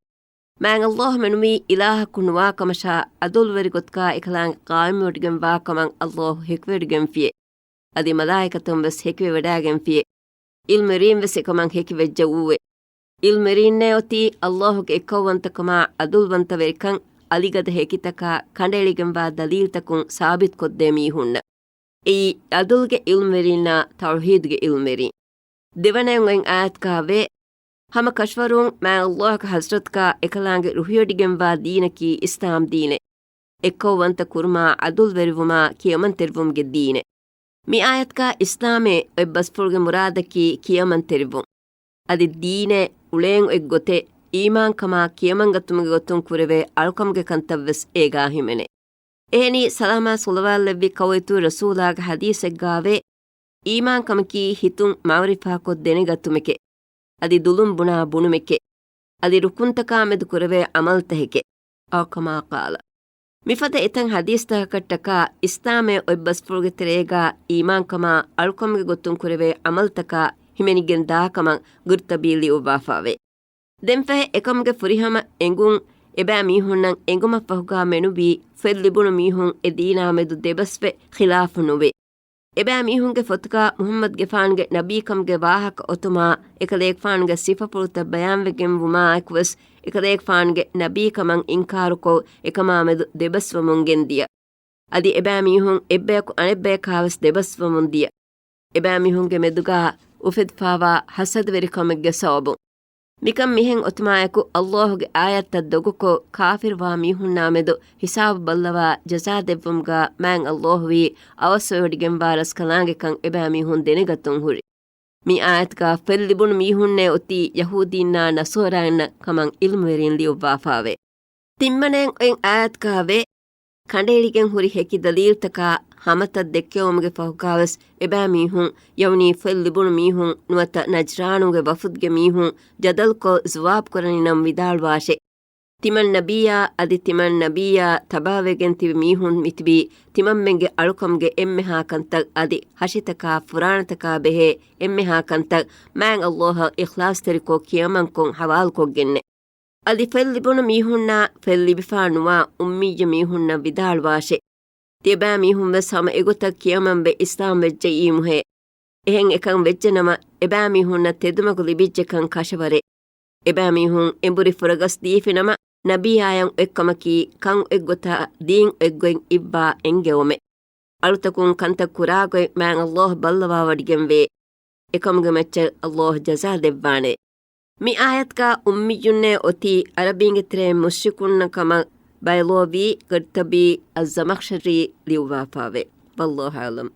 މާތް އައްލާހު މެނުވީ އިލާހަކު ނުވާކަމަށާ ޢަދުލުވެރިގޮތަކާ އެކަލާނގެ ޤާއިމްވެވޮޑިގެންވާކަމަށް އައްލާހު ހެކިވެވޮޑިގެންފިޔޭ. އަދި މަލާއިކަތުން ވެސް ހެކިވެވަޑާގެންފިޔޭ. ޢިލްމުވެރީން ވެސް އެކަމަށް ހެކިވެއްޖައޫވެ. ޢިލްމުވެރީންނޭ އޮތީ ﷲ ގެ އެއްކައުވަންތަކަމާ ޢަދުލްވަންތަވެރިކަން އަލިގަދަ ހެކިތަކާ ކަނޑައެޅިގެންވާ ދަލީލްތަކުން ސާބިތުކޮށްދޭ މީހުންނަށް. އެއީ ޢަދުލްގެ ޢިލްމުވެރީންނާ ތައުޙީދުގެ ޢިލްމުވެރީން. ދެވަނައިން އޮތް އާޔަތުގަ ވޭ، ހަމަ ކަށަވަރުން މާތް ﷲ ގެ ޙަޟްރަތުގަ އެކަލާނގެ ރުހިވޮޑިގެންވާ ދީނަކީ އިސްލާމް ދީނެއް. އެއްކައުވަންތަ ކުރުމާ، ޢަދުލްވެރިވުމާ، ކިޔަމަންތެރިވުމުގެ ދީނެއް. މި އާޔަތުގަ އިސްލާމޭ އޮތް ބަސްފުޅުގެ މުރާދަކީ ކިޔަމަންތެރިވުން. އަދި ދީނެއް އުޅޭން އޮތް ގޮތެއް އީމާންކަމާ ކިޔަމަންގަތުމުގެ ގޮތުން ކުރެވޭ އަޅުކަމުގެ ކަންތައްވެސް އޭގާ ހިމެނޭ. އެހެނީ ސަލާމާ ޞަލަވާތް ލެއްވި ކައުއިތުރު ރަސޫލާގެ ޙަދީޘެއްގާވޭ، އީމާންކަމަކީ ހިތުން މަޢުރިފާކޮށް ދެނެގަތުމެކޭ، އަދި ދުލުން ބުނާ ބުނުމެކޭ، އަދި ރުކުންތަކާ މެދު ކުރެވޭ ޢަމަލުތަކެކޭ. އައު ކަމާ ޤާލަ. މިފަދަ އެތައް ޙަދީޘްތަކަކަށްޓަކާ އިސްލާމޭ އޮތް ބަސްފުޅުގެ ތެރޭގާ އީމާންކަމާ އަޅުކަމުގެ ގޮތުން ކުރެވޭ ޢަމަލުތަކާ ހިމެނިގެން ދާކަމަށް ގުރްޠަބީ ލިޔުއްވާފައިވޭ. ދެންފަހެ އެކަމުގެ ފުރިހަމަ އެނގުން، އެބައިމީހުންނަށް އެނގުމަށްފަހުގާ މެނުވީ ފޮތް ލިބުނު މީހުން އެ ދީނާ މެދު ދެބަސްވެ ޚިލާފު ނުވެ. އެބައިމީހުންގެ ފޮތުގާ މުޙައްމަދުގެފާނުގެ ނަބީކަމުގެ ވާހަކަ އޮތުމާ، އެކަލޭގެފާނުގެ ސިފަފުޅުތައް ބަޔާންވެގެން ވުމާއެކުވެސް، އެކަލޭގެފާނުގެ ނަބީކަމަށް އިންކާރުކޮށް، އެކަމާ މެދު ދެބަސްވަމުން ގެންދިޔަ. އަދި އެބައިމީހުން އެއްބަޔަކު އަނެއްބަޔަކާވެސް ދެބަސްވަމުން ދިޔަ. އެބައިމީހުންގެ މެދުގާ އުފެދިފާވާ ޙަސަދަވެރިކަމެއްގެ ސަބަބުން. މިކަން މިހެން އޮތުމާއެކު، ﷲ ގެ އާޔަތްތައް ދޮގުކޮށް، ކާފިރުވާ މީހުންނާ މެދު ހިސާބު ބައްލަވާ ޖަޒާ ދެއްވުމުގާ މާތް ﷲ ވީ އަވަސްވެވޮޑިގެންވާ ރަސްކަލާނގެކަން އެބައިމީހުން ދެނެގަތުން ހުރި. މި އާޔަތުގާ ފޮތް ލިބުނު މީހުންނޭ އޮތީ ޔަހޫދީންނާ ނަޞާރާއިންނަށް ކަމަށް ޢިލްމުވެރީން ލިޔުއްވާފައިވޭ. ތިންވަނައިން އޮތް އާޔަތުގާ ވޭ، ކަނޑައެޅިގެން ހުރި ހެކި ދަލީލްތަކާ ހަމަތައް ދެއްކެވުމުގެ ފަހުގާވެސް އެބައިމީހުން، ޔަޢުނީ ފޮތް ލިބުނު މީހުން ނުވަތަ ނަޖްރާނުގެ ވަފުދުގެ މީހުން ޖަދަލުކޮށް ޖަވާބުކުރަނީ ނަމަ ވިދާޅުވާށޭ. ތިމަން ނަބިއްޔާ އަދި ތިމަން ނަބިއްޔާ ތަބައިވެގެން ތިބި މީހުން މިތިބީ ތިމަންމެންގެ އަޅުކަމުގެ އެންމެހާ ކަންތައް އަދި ހަށިތަކާ ފުރާނަތަކާ ބެހޭ އެންމެހާ ކަންތައް މާތް ﷲ އަށް އިޚްލާޞްތެރިކޮށް ކިޔަމަންކޮށް ޙަވާލުކޮށްގެންނޭ. އަދި ފޮތް ލިބުނު މީހުންނާ ފޮތް ލިބިފާ ނުވާ އުއްމިއްޔަ މީހުންނަށް ވިދާޅުވާށޭ. ތިޔަބައިމީހުން ވެސް ހަމަ އެގޮތަށް ކިޔަމަންވެ އިސްލާމް ވެއްޖައީމުހޭ. އެހެން އެކަން ވެއްޖެނަމަ، އެބައިމީހުންނަށް ތެދުމަގު ލިބިއްޖެކަން ކަށަވަރޭ. އެބައިމީހުން އެނބުރި ފުރަގަސް ދީފިނަމަ، ނަބިއްޔާއަށް އޮތްކަމަކީ ކަން އޮތްގޮތާ ދީން އޮތްގޮތް އިއްވާ އެންގެވުމެއް. އަޅުތަކުން ކަންތައް ކުރާގޮތް މާތް ﷲ ބައްލަވާވޮޑިގެންވޭ. އެކަމުގެ މައްޗަށް ﷲ ޖަޒާ ދެއްވާނެ. މި އާޔަތުގާ އުއްމިއްޔުންނޭ އޮތީ ޢަރަބީންގެ ތެރޭ މުޝްރިކުންނަށް ކަމަށް ބައިލޯވީ ގަރްޠަބީ އައްޒަމަޚްޝަރީ ލިޔުއްވާފައިވޭ. ވައްލާހު އަޢްލަމް.